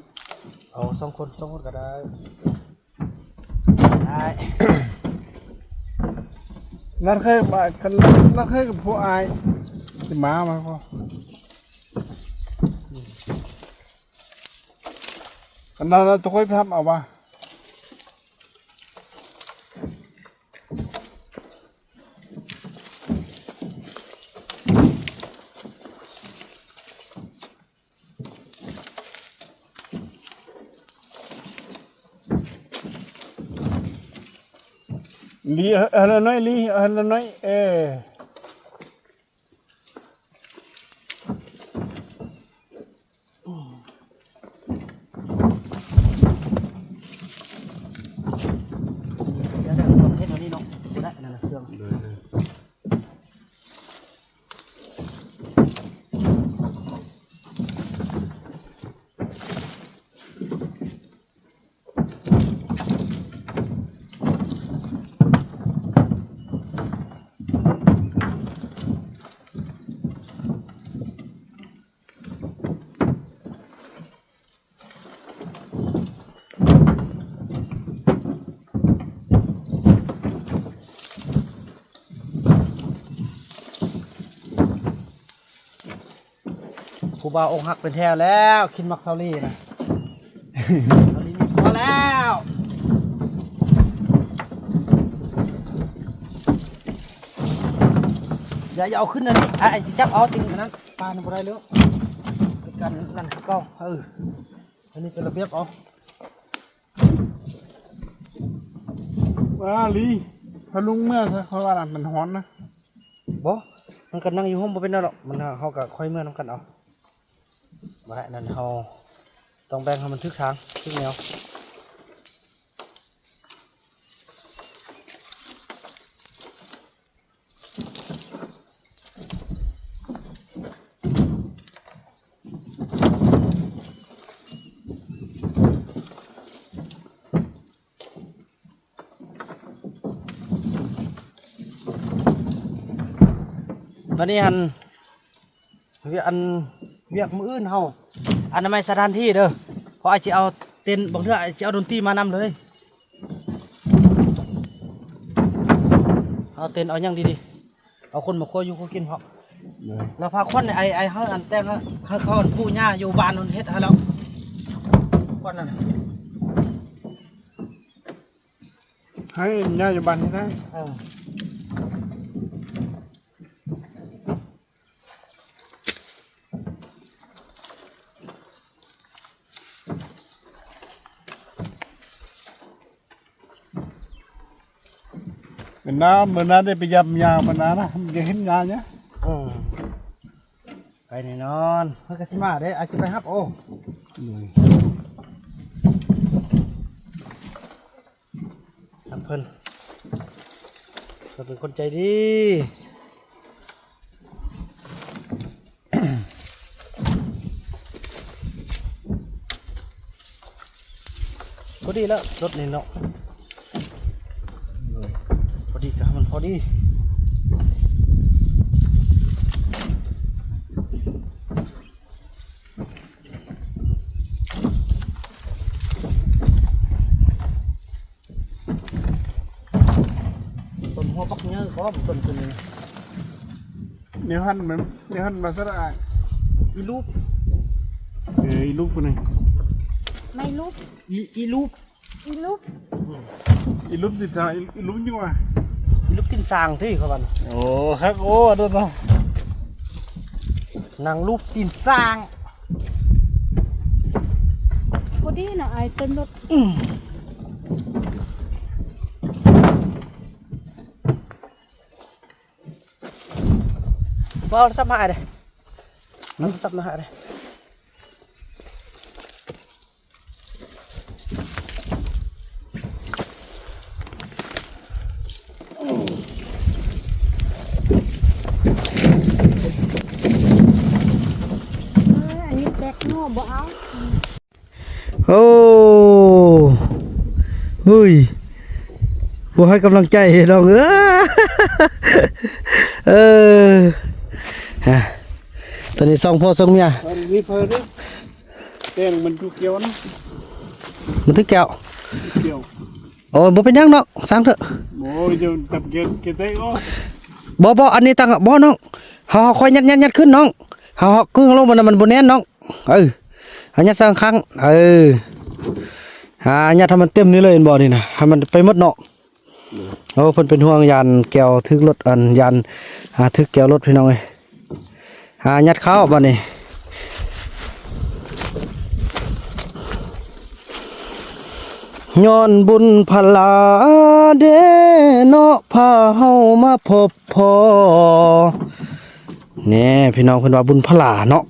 ເອົາສອງຄົນ ສອງຄົນກໍໄດ້ ໄດ້. ນັດເຄີຍ ຄັນນັດເຄີຍກັບພວກອ້າຍ ຊິມາ ມາພໍ ອັນນັ້ນ ຕົວຂ້ອຍໄປຮັບເອົາວ່າ ລີ ເອີ ເອີ ໜ້ອຍ ລີ ເອີ ໜ້ອຍ ເອີ. ດຽວເດີ ເຮັດເທົ່ານີ້ເນາະ ບໍ່ໄດ້ ອັນນັ້ນນະ ເຄື່ອງ ໂດຍ ໂດຍ. ຜູ້ບ່າວອົກຫັກເປັນແຖວແລ້ວ ກິນໝາກສາລີນະ ສາລີນີ້ພໍແລ້ວ. ຢ່າ ຢ່າເອົາຂຶ້ນອັນນີ້ ອ້າຍຊິຈັບເອົາ ຈຶ່ງອັນນັ້ນ ປານບໍ່ໄດ້ເລີຍ ເປັນການນັ້ນຄືເກົ່າ. ເອີ ອັນນີ້ເປັນລະບຽບເອົາ. ວ່າລີ ພາລຸງເມືອຊະ ເພາະວ່າມັນຮ້ອນນະ. ບໍ່ ມັນກໍນັ່ງຢູ່ຫ້ອງບໍ່ເປັນຫຍັງດອກ ມັນ ເຮົາກໍຄ່ອຍເມືອນຳກັນເອົາ. ບໍ່ໄດ້ ອັນນັ້ນເຮົາຕ້ອງແບ່ງໃຫ້ມັນຖືກທາງ ຖືກແນວ. ບັດນີ້ຫັ້ນ ວຽກ ອັນ ວຽກມື້ອື່ນເຮົາອະນາໄມສະຖານທີ່ເດີ ເພາະອ້າຍຊິເອົາເຕັນ ບາງເທື່ອອ້າຍຊິເອົາດົນຕີມານຳເລີຍ. ເອົາເຕັນເອົາຫຍັງດີໆ ເອົາຄົນມາຄົວຢູ່ຄົວກິນເພາະ ໂດຍ ແລ້ວພາຄວັນໃຫ້ອ້າຍ ອ້າຍເຮົາອັນແຕ່ງ ໃຫ້ເຂົາປູກຫຍ້າຢູ່ບ້ານນັ້ນເຮັດໃຫ້ແລ້ວ ຄວັນນັ້ນ ໃຫ້ຫຍ້າຢູ່ບ້ານເຮັດໃຫ້ ເອີ. ເປັນນາ ມື້ໜ້າໄດ້ໄປຢາມຍາມານານະ ມັນຈະເຫັນຍາເນຍ ເອີ ໄປແນ່ນອນ ເພິ່ນກໍຊິມາເດ້ ອາດຈະໄປຮັບ ໂອ້ ໂດຍ ຮັບເພິ່ນ ເພິ່ນເປັນຄົນໃຈດີ. ພໍດີແລ້ວ ລົດນີ້ເນາະ ພໍດີ ກະໃຫ້ມັນພໍດີ. ຕົ້ນຫົວບັກໃຫຍ່ພ້ອມ ຕົ້ນຕົວນີ້ ແນວຫັ້ນມັນ ແນວຫັ້ນວ່າຊັ້ນອ້າຍ ອີລູບ ເອີ ອີລູບພຸ້ນນີ້ ໄມ້ລູບ ອີ ອີລູບ ອີລູບ ອີລູບຕິດຕາ ອີລູບຫຍັງວະ ອີລູບຕີນຊ້າງຕິເຂົາວ່າ ໂອ້ ຄັກ ໂອ້ ໂດນເນາະ ນາງລູບຕີນຊ້າງ ພໍດີເນາະ ອ້າຍເຕັມລົດ ອືມ ເວົ້າສະບາຍເດ້ ໂທລະສັບນະຮະເດ້. ອັນນີ້ແຕກໜໍ່ບໍ່ເອົາ. ໂອ້ ເຮີ້ຍ ບໍ່ໃຫ້ກຳລັງໃຈນ້ອງເອີຍ. ເອີ ຮະ ຕອນນີ້ສອງຜົວສອງເມຍ ອັນນີ້ເພິ່ນແຕ່ງມັນຖືກແກ້ວນະ ມັນຖືກແກ້ວ ແກ້ວ. ໂອ້ຍ ບໍ່ເປັນຫຍັງດອກ ຊ່າງເຖາະ. ໂອ້ຍ ດຽວດັບເກັດ ເກັດໄດ້ອອກ. ບໍ່ ບໍ່ ອັນນີ້ຕັ້ງ ບໍ່ນ້ອງ ເຮົາ ເຮົາຄ່ອຍຍັດ ຍັດ ຍັດຂຶ້ນນ້ອງ ເຮົາ ເຮົາກຶ້ງລົງ ມັນ ມັນບໍ່ແໜ້ນນ້ອງ. ເອີ ເອົາຍັດໃສ່ຂ້າງ ເອີ ອ່າ ຍັດໃຫ້ມັນເຕັມນີ້ເລີຍ ເຫັນບໍ່ນີ້ນະ ໃຫ້ມັນໄປໝົດເນາະ. ໂອ້ ເພິ່ນເປັນຫ່ວງຢ້ານແກ້ວຖືກລົດ ອັນ ຢ້ານ ອ່າ ຖືກແກ້ວລົດ ພີ່ນ້ອງເອີຍ. ອ່າ ຍັດເຂົ້າບາດນີ້ ຍ້ອນບຸນພະລາເດເນາະ ພາເຮົາມາພົບພໍ້ ແນ່ ພີ່ນ້ອງ ເພິ່ນວ່າບຸນພະລາເນາະ.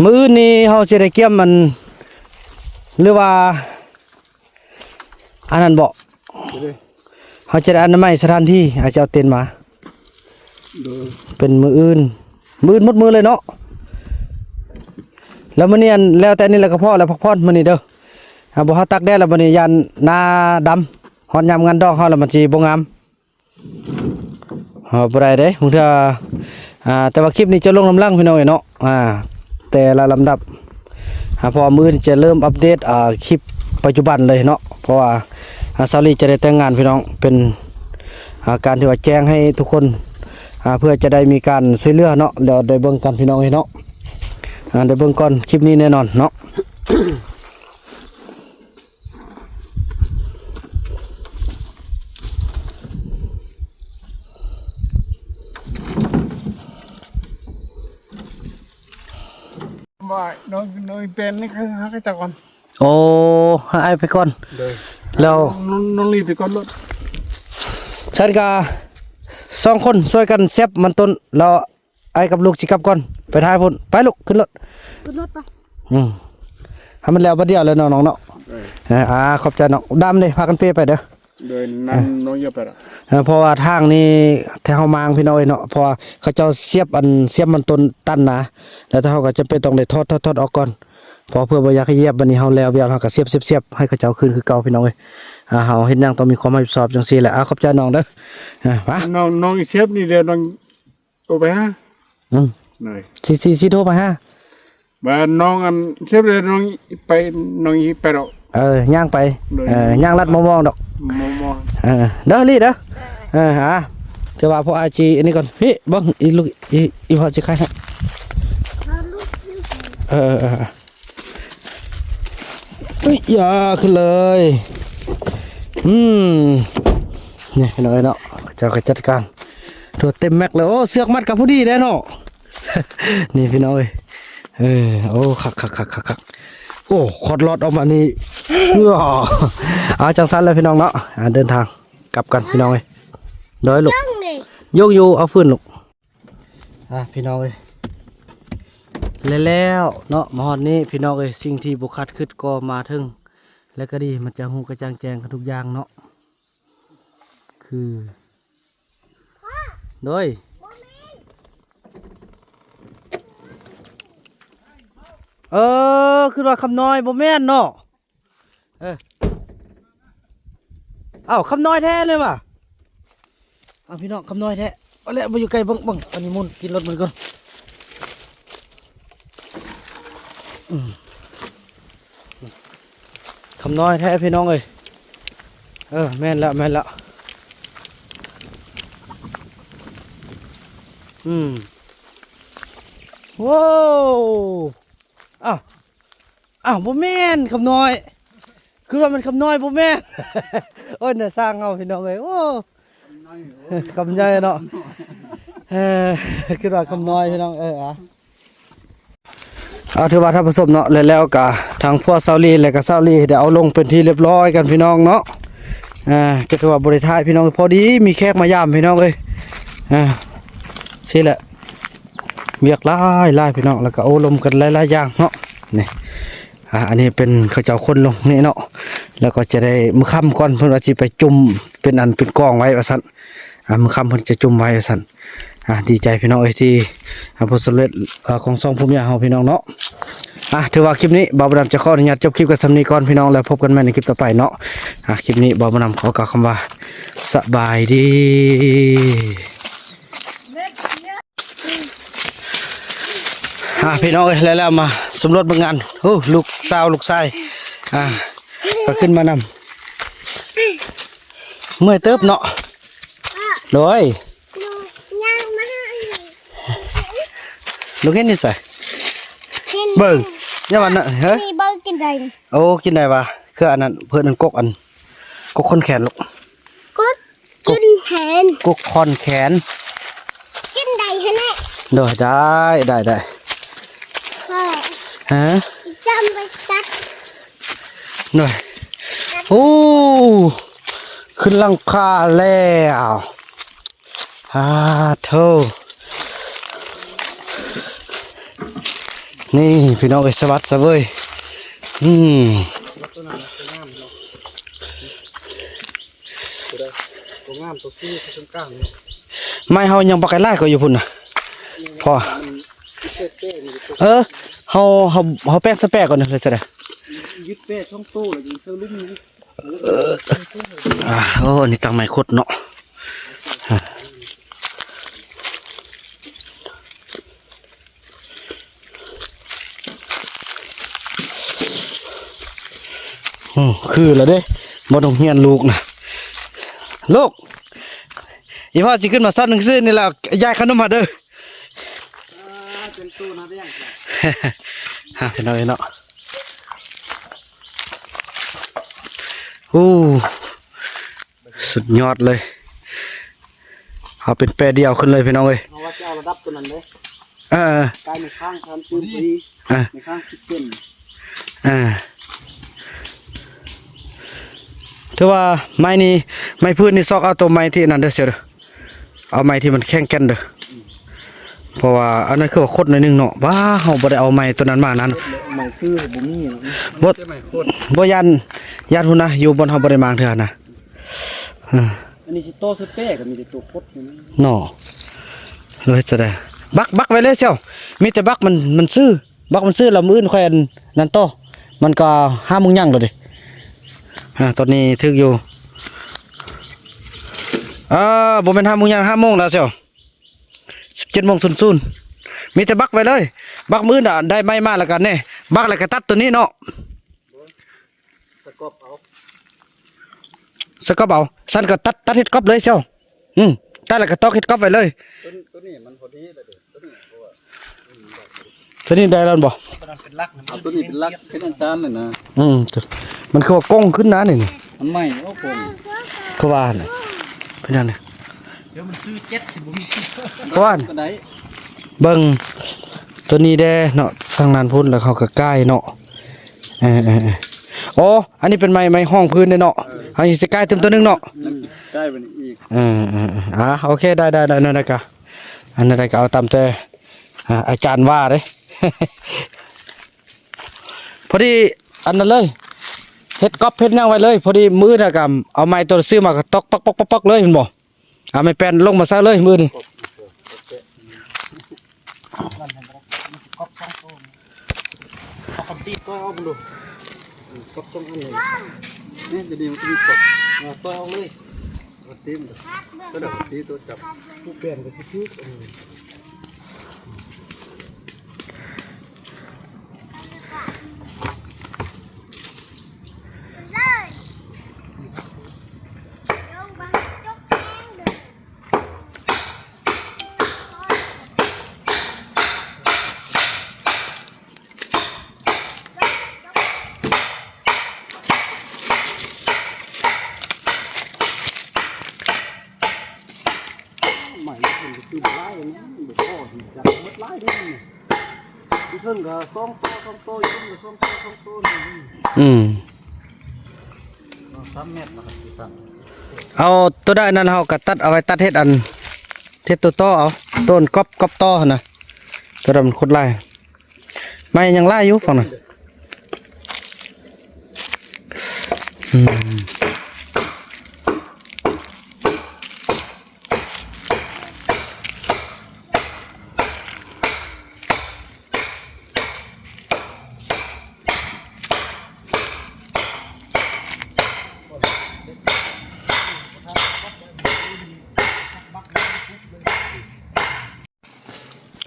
ມື້ອື່ນນີ້ເຮົາຊິໄດ້ກຽມອັນ ຫຼືວ່າອັນນັ້ນເບາະ ໂດຍ ເຮົາຈະໄດ້ອະນາໄມສະຖານທີ່ ອາດຈະເອົາເຕັນມາ ໂດຍ ເປັນມື້ອື່ນ ມື້ອື່ນໝົດມື້ເລີຍເນາະ. ແລ້ວມື້ນີ້ອັນ ແລ້ວແຕ່ນີ້ແລ້ວກໍພໍແລ້ວ ພັກຜ່ອນມື້ນີ້ເດີ. ອ່າ ບໍ່ ເຮົາຕາກແດດແລ້ວບັດນີ້ຢ້ານໜ້າດຳ ຮອດຍາມງານດອງເຮົາແລ້ວມັນຊິບໍ່ງາມ. ເຮົາບໍ່ໄດ້ເດ້ ບາງເທື່ອ ອ່າ ແຕ່ວ່າຄລິບນີ້ຈະລົງນຳຫຼັງ ພີ່ນ້ອງເອີຍເນາະ ອ່າ ແຕ່ລະລຳດັບ ອ່າ ເພາະວ່າມື້ອື່ນຈະເລີ່ມອັບເດດ ອ່າ ຄລິບປັດຈຸບັນເລີຍເນາະ ເພາະວ່າ ອ່າ ສາວລີຈະໄດ້ແຕ່ງງານ ພີ່ນ້ອງ ເປັນ ອ່າ ການທີ່ວ່າແຈ້ງໃຫ້ທຸກຄົນ ອ່າ ເພື່ອຈະໄດ້ມີການຊ່ວຍເຫຼືອເນາະ ແລ້ວໄດ້ເບິ່ງກັນ ພີ່ນ້ອງເອີຍເນາະ ອ່າ ໄດ້ເບິ່ງກ່ອນຄລິບນີ້ແນ່ນອນເນາະ. ວ່ານ້ອງ ນ້ອງເປັນນີ້ຄືຫາເຂົາເຈົ້າກ່ອນ. ໂອ້ ໃຫ້ອ້າຍໄປກ່ອນ ໂດຍ ແລ້ວນ້ອງ ນ້ອງລີໄປກ່ອນໂລດ. ຊັ້ນກະສອງຄົນຊ່ວຍກັນສຽບມັນຕົ້ນ ແລ້ວ ອ້າຍກັບລູກຊິກັບກ່ອນ ໄປຖ້າພຸ້ນ ໄປລູກ ຂຶ້ນລົດ ຂຶ້ນລົດໄປ. ອືມ ໃຫ້ມັນແລ້ວບັດດຽວເລີຍເນາະນ້ອງເນາະ. ເອີ ເອີ ອ່າ ຂອບໃຈນ້ອງ ດຳເດ້ ພາກັນເປໄປເດີ. ໂດຍ ນຳນ້ອງຢາໄປລະ ເອີ ເພາະວ່າທາງນີ້ແຖວເຮົາມາງ ພີ່ນ້ອງເອີຍເນາະ ເພາະວ່າເຂົາເຈົ້າສຽບອັນ ສຽບມັນຕົ້ນຕັນນະ ແລ້ວເຮົາກໍຈຳເປັນຕ້ອງໄດ້ຖອດ ຖອດ ຖອດອອກກ່ອນ ເພາະເພື່ອບໍ່ຢາກໃຫ້ຢຽບ. ບັດນີ້ເຮົາແລ້ວວຽກ ເຮົາກໍສຽບ ສຽບ ສຽບໃຫ້ເຂົາເຈົ້າຄືນຄືເກົ່າ ພີ່ນ້ອງເອີຍ. ອ່າ ເຮົາເຮັດຫຍັງຕ້ອງມີຄວາມຮັບຜິດຊອບຈັ່ງຊີ້ແຫຼະ. ອ່າ ຂອບໃຈນ້ອງເດີ. ອ່າ ມາ ນ້ອງ ນ້ອງສຽບນີ້ເດີ ນ້ອງ ໂທໄປຫາ ອືມ ໂດຍ ຊິ ຊິ ຊິໂທໄປຫາ ບາດນ້ອງອັນ ເຊບເລີຍ ນ້ອງໄປ ນ້ອງອີກໄປດອກ. ເອີ ຍ່າງໄປ ໂດຍ ເອີ ຍ່າງລັດມອງໆດອກ ມອງໆ ເອີ ເດີລີເດີ. ເອີ ຫາ ຖືວ່າພວກອາຈີອັນນີ້ກ່ອນ ພີ່ ເບິ່ງ ອີລູກ ອີ ອີພໍ່ຊິຂາຍໃຫ້ ເອີ ເອີ ເອີ ເອີ ເອີຍ ຢ່າ ຂຶ້ນເລີຍ. ອືມ ນີ້ພີ່ນ້ອງເອີຍເນາະ ເຂົາເຈົ້າກໍຈັດການ ໂຕເຕັມແມັກເລີຍ. ໂອ້ ເຊືອກມັດກໍພໍດີແດ່ເນາະ ນີ້ພີ່ນ້ອງເອີຍ. ເອີ ໂອ້ ຄັກໆໆໆໆ. ໂອ້ ຄອດລອດອອກມານີ້ ເອີ ເອົາ ຈັ່ງຊັ້ນແຫຼະພີ່ນ້ອງເນາະ. ອ່າ ເດີນທາງກັບກັນພີ່ນ້ອງເອີຍ. ໂດຍລູກ ຍົກຢູ່ ເອົາຟືນລູກ. ອ່າ ພີ່ນ້ອງເອີຍ ແລ້ວໆເນາະ ມາຮອດນີ້ພີ່ນ້ອງເອີຍ ສິ່ງທີ່ບໍ່ຄາດຄິດກໍມາເຖິງ ແລະກໍດີ ມັນຈະຮູ້ກະຈ່າງແຈ້ງກັນທຸກຢ່າງເນາະ ຄື ໂດຍ ເອີ ຄິດວ່າຄຳນ້ອຍ ບໍ່ແມ່ນເນາະ. ເອີ ເອົ້າ ຄຳນ້ອຍແທ້ເລີຍຫວາ. ເອົາ ພີ່ນ້ອງ ຄຳນ້ອຍແທ້. ເອົາແຫຼະ ບໍ່ຢູ່ໃກ້ ເບິ່ງ ເບິ່ງ ອັນນີ້ໝູນກິນລົດມັນກ່ອນ. ອືມ ຄຳນ້ອຍແທ້ພີ່ນ້ອງເອີຍ. ເອີ ແມ່ນແລ້ວ ແມ່ນແລ້ວ. ອືມ ໂອ້ ເອົ້າ ອ້າວ ບໍ່ແມ່ນຄຳນ້ອຍ ຄືວ່າແມ່ນຄຳນ້ອຍ ບໍ່ແມ່ນ. ໂອ້ຍ ນາຊ່າງເຮົາພີ່ນ້ອງເອີຍ ໂອ້ ຄຳໃຫຍ່ເນາະ. ເອີ ຄືວ່າຄຳນ້ອຍພີ່ນ້ອງ ເອີ ອ່າ ເອົາ ຖືວ່າທ່ານຜູ້ຊົມເນາະ ແລ້ວ ແລ້ວກະທາງພວກສາວລີ ແລະກະສາວລີໄດ້ເອົາລົງເປັນທີ່ລຽບຮ້ອຍກັນພີ່ນ້ອງເນາະ. ອ່າ ກໍຖືວ່າບໍ່ໄດ້ຖ່າຍພີ່ນ້ອງ ພໍດີມີແຂກມາຢາມພີ່ນ້ອງເອີຍ. ອ່າ ຊີ້ແຫຼະ ວຽກຫຼາຍໆ ພີ່ນ້ອງ ແລ້ວກໍໂອ້ລົມກັນຫຼາຍໆຢ່າງເນາະ. ນີ້ ອ່າ ອັນນີ້ເປັນເຂົາເຈົ້າຂົນລົງນີ້ເນາະ ແລ້ວກໍຈະໄດ້ມື້ຄ່ຳກ່ອນ ເພິ່ນວ່າຊິໄປຈຸ່ມເປັນອັນເປັນກອງໄວ້ວ່າຊັ້ນ. ອ່າ ມື້ຄ່ຳເພິ່ນຈະຈຸ່ມໄວ້ວ່າຊັ້ນ. ອ່າ ດີໃຈພີ່ນ້ອງເອີຍ ທີ່ ອ່າ ຜົນສຳເລັດ ອ່າ ຂອງຊ່ອງພູມຍາເຮົາພີ່ນ້ອງເນາະ. ອ່າ ຖືວ່າຄລິບນີ້ບ່າວບຸນນຳຈະຂໍອະນຸຍາດຈົບຄລິບກັນສ່ຳນີ້ກ່ອນພີ່ນ້ອງ ແລ້ວພົບກັນໃໝ່ໃນຄລິບຕໍ່ໄປເນາະ. ອ່າ ຄລິບນີ້ບ່າວບຸນນຳຂໍກ່າວຄຳວ່າ ສະບາຍດີ. ອ່າ ພີ່ນ້ອງເອີຍ ແລ້ວ ແລ້ວມາສຳຫຼວດເບິ່ງງານ. ໂອ້ ລູກສາວລູກຊາຍ ອ່າ ກໍຂຶ້ນມານຳ. ເມື່ອຍເຕີບເນາະ. ໂດຍ ລູກເຫັນຢູ່ໃສ? ເບິ່ງ ຢ່າວ່ານະ ເຮີ້ຍ ນີ້ເບິ່ງກິນໄດ້. ໂອ້ ກິນໄດ້ຫວາ? ຄືອັນນັ້ນ ເພິ່ນອັນກົກ ອັນກົກຂ້ອນແຂນລູກ ກົກ ກິນແທນ ກົກຂ້ອນແຂນ ກິນໄດ້ຫັ້ນແຫຼະ. ໂດຍ ໄດ້ ໄດ້ ໄດ້. ຮະ ຈຳໄປຕັດ ໂດຍ. ໂອ້ ຂຶ້ນຫຼັງຄາແລ້ວ. ອາໂທ້ ນີ້ພີ່ນ້ອງເອີຍ ສະບັດສະເວີຍ. ອືມ ຕົວໃດ ຕົວງາມ ຕົວຊີຢູ່ເທິງກາງນີ້. ໄມ້ເຮົາຍັງບໍ່ໄກຫຼາຍກວ່າຢູ່ພຸ້ນນະ ພໍ ເອີ ເຮົາ ເຮົາ ເຮົາແປງໃສ່ແປກ່ອນເດີ ຫຼືຈັ່ງໃດ? ຍຶດແປສອງໂຕ ແລ້ວຈຶ່ງໃສ່ລຸ່ມນີ້. ອ່າ ໂອ້ ອັນນີ້ຕັ້ງໄມ້ຂຸດເນາະ. ໂອ້ ຄືລະເດ້ ບໍ່ຕ້ອງຮຽນລູກນະ. ລູກ ອີພໍ່ຊິຂຶ້ນມາສອນໜັງສືນີ້ແຫຼະ ຢາຍຂະໜົມໃຫ້ເດີ. ອ່າ ເປັນຕູ້ນະເດ້ ຫາ ພີ່ນ້ອງເອີຍເນາະ. ໂອ້ ສຸດຍອດເລີຍ ເອົາເປັນແປດຽວຂຶ້ນເລີຍພີ່ນ້ອງເອີຍ. ເຮົາວ່າຈະເອົາລະດັບຕົວນັ້ນເດ້ ເອີ ກາຍໃນຂ້າງຊັ້ນຕື່ມພໍດີ ເອີ ໃນຂ້າງສິບເຊັນ ເອີ. ຖືວ່າໄມ້ນີ້ ໄມ້ພື້ນນີ້ ຊອກເອົາໂຕໄມ້ທີ່ອັນນັ້ນເດີ ສ່ຽວເດີ. ເອົາໄມ້ທີ່ມັນແຂງແກ່ນເດີ ເພາະວ່າອັນນັ້ນຄືວ່າຄົດໜ້ອຍໜຶ່ງເນາະ. ວ້າ ເຮົາບໍ່ໄດ້ເອົາໄມ້ຕົວນັ້ນມານັ້ນ ໄມ້ຊື່ບໍ່ມີເນາະ ບໍ່ ບໍ່ຢ້ານ ຢ້ານພຸ້ນນະ ຢູ່ບ່ອນເຮົາບໍ່ໄດ້ມາເທື່ອນະ. ເອີ ອັນນີ້ຊິຕໍ່ໃສ່ແປກໍມີແຕ່ຕົວຄົດເທົ່ານັ້ນເນາະ. ເຮົາເຮັດຈັ່ງໃດ? ບັກ ບັກໄວ້ເລີຍສ່ຽວ ມີແຕ່ບັກມັນ ມັນຊື່ ບັກມັນຊື່ ແລ້ວມື້ອື່ນຂ້ອຍອັນນັ້ນຕໍ່. ມັນກໍຫ້າໂມງຍັງແລ້ວເດ້. ອ່າ ຕອນນີ້ຖືກຢູ່ ອ່າ ບໍ່ແມ່ນຫ້າໂມງຍັງ ຫ້າໂມງແລ້ວສ່ຽວ ສິບເຈັດໂມງສູນສູນ. ມີແຕ່ບັກໄວ້ເລີຍ ບັກມື້ອື່ນນະ ໄດ້ໄມ້ມາແລ້ວກໍແນ່ ບັກແລ້ວກໍຕັດຕົວນີ້ເນາະ. ສະກອບເອົາ ສະກອບເອົາ ຊັ້ນກໍຕັດ ຕັດເຮັດກອບເລີຍສ່ຽວ. ອືມ ຕັດແລ້ວກໍຕອກເຮັດກອບໄວ້ເລີຍ. ຕົວ ຕົວນີ້ມັນພໍດີແລ້ວເດ້ ຕົວນີ້ ເພາະວ່າ ຕົວນີ້ໄດ້ແລ້ວບໍ່? ຕົວນັ້ນເປັນຫຼັກນະ ເອົາຕົວນີ້ເປັນຫຼັກ ເປັນອັນຕານນີ້ນະ. ອືມ ມັນຄືວ່າກົງຂຶ້ນນະນີ້ ມັນໃໝ່ ໂອ້ໂຫ ຄືວ່ານະ ເປັນຫຍັງນີ້? ເສືອມັນຊື້ເຈັດ ຊິບໍ່ມີ ຄືວ່ານະ ກໍໄດ້ ເບິ່ງຕົວນີ້ແດ່ເນາະ ທາງນັ້ນພຸ້ນ ແລ້ວເຮົາກໍກາຍເນາະ. ເອີ ເອີ ເອີ ໂອ້ ອັນນີ້ເປັນໄມ້ ໄມ້ຮອງພື້ນເດ້ເນາະ. ເອີ ເຮົາຊິກາຍຕື່ມຕົວໜຶ່ງເນາະ ອືມ ກາຍໄປນີ້ອີກ. ເອີ ເອີ ເອີ ອ່າ ໂອເຄ ໄດ້ ໄດ້ ໄດ້ ໄດ້ກະ ອັນນັ້ນໄດ້ກະເອົາຕາມແຕ່ ອ່າ ອາຈານວ່າເດ້. ພໍດີອັນນັ້ນເລີຍ ເຮັດກອບເຮັດຫຍັງໄວ້ເລີຍ ພໍດີມື້ນະກະເອົາໄມ້ຕົວຊື້ມາກະຕອກປັກໆໆເລີຍ ແມ່ນບໍ່? ເອົາໄມ້ແປ້ນລົງມາໃສ່ເລີຍມື້ນີ້. ເອົາກຳຕີຕ່ອຍອອກເບິ່ງດູ ກອບສອງອັນນີ້ ນີ້ ດຽວນີ້ມັນຈະມີກອບ ເອົາຕ່ອຍອອກເລີຍ ເອົາຕີມ ກໍໄດ້ຕີຕົວຈັບ ຜູ້ແປ້ນກໍຊິຖືກ ເອີ. ໄມ້ມັນຂຶ້ນໄປຂຶ້ນຫຼາຍນະ ມັນບໍ່ພໍທີ່ຈະໝົດຫຼາຍເດ້ນີ້ ຢູ່ເທິງກໍສອງໂຕສອງໂຕ ຢູ່ເທິງກໍສອງໂຕສອງໂຕນີ້. ອືມ. ສາມແມັດນະຄັບ ເອົາໂຕໃດນັ້ນ ເຮົາກໍຕັດເອົາໄວ້ ຕັດເຮັດອັນ ເຮັດໂຕຕໍ່ເອົາ ໂຕອັນກອບ ກອບຕໍ່ຫັ້ນນະ ໂຕນັ້ນມັນຂຸດຫຼາຍ ໄມ້ຍັງຫຼາຍຢູ່ຝັ່ງນັ້ນ ອືມ.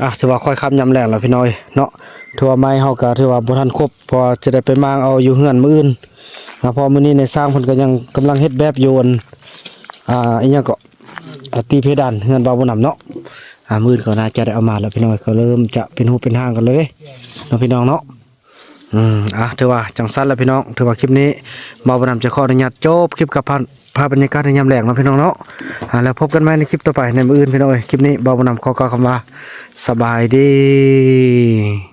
ອ່ະ ຖືວ່າຄ່ອຍຄ່ຳຍາມແລງແລ້ວພີ່ນ້ອງເອີຍເນາະ ຖືວ່າໄມ້ເຮົາກໍຖືວ່າບໍ່ທັນຄົບ ເພາະວ່າຈະໄດ້ໄປມ້າງເອົາຢູ່ເຮືອນມື້ອື່ນນະ ເພາະມື້ນີ້ນາຍຊ່າງເພິ່ນກໍຍັງກຳລັງເຮັດແບບຢູ່ອັນ ອ່າ ອີ່ຫຍັງເກາະ ອ່າ ຕີເພດານເຮືອນບ່າວບຸນນຳເນາະ ອ່າ ມື້ອື່ນກໍໜ້າຈະໄດ້ເອົາມາແລ້ວພີ່ນ້ອງເອີຍ ກໍເລີ່ມຈະເປັນຮູບເປັນຮ່າງກັນແລ້ວເດ້ເນາະ ພີ່ນ້ອງເນາະ. ອືມ ອ່ະ ຖືວ່າຈັ່ງຊັ້ນລະພີ່ນ້ອງ ຖືວ່າຄລິບນີ້ບ່າວບຸນນຳຈະຂໍອະນຸຍາດຈົບຄລິບກັບພາບ ພາບບັນຍາກາດໃນຍາມແລງເນາະພີ່ນ້ອງເນາະ ອ່າ ແລ້ວພົບກັນໃໝ່ໃນຄລິບຕໍ່ໄປໃນມື້ອື່ນພີ່ນ້ອງເອີຍ ຄລິບນີ້ບ່າວບຸນນຳຂໍກ່າວຄຳວ່າ ສະບາຍດີ.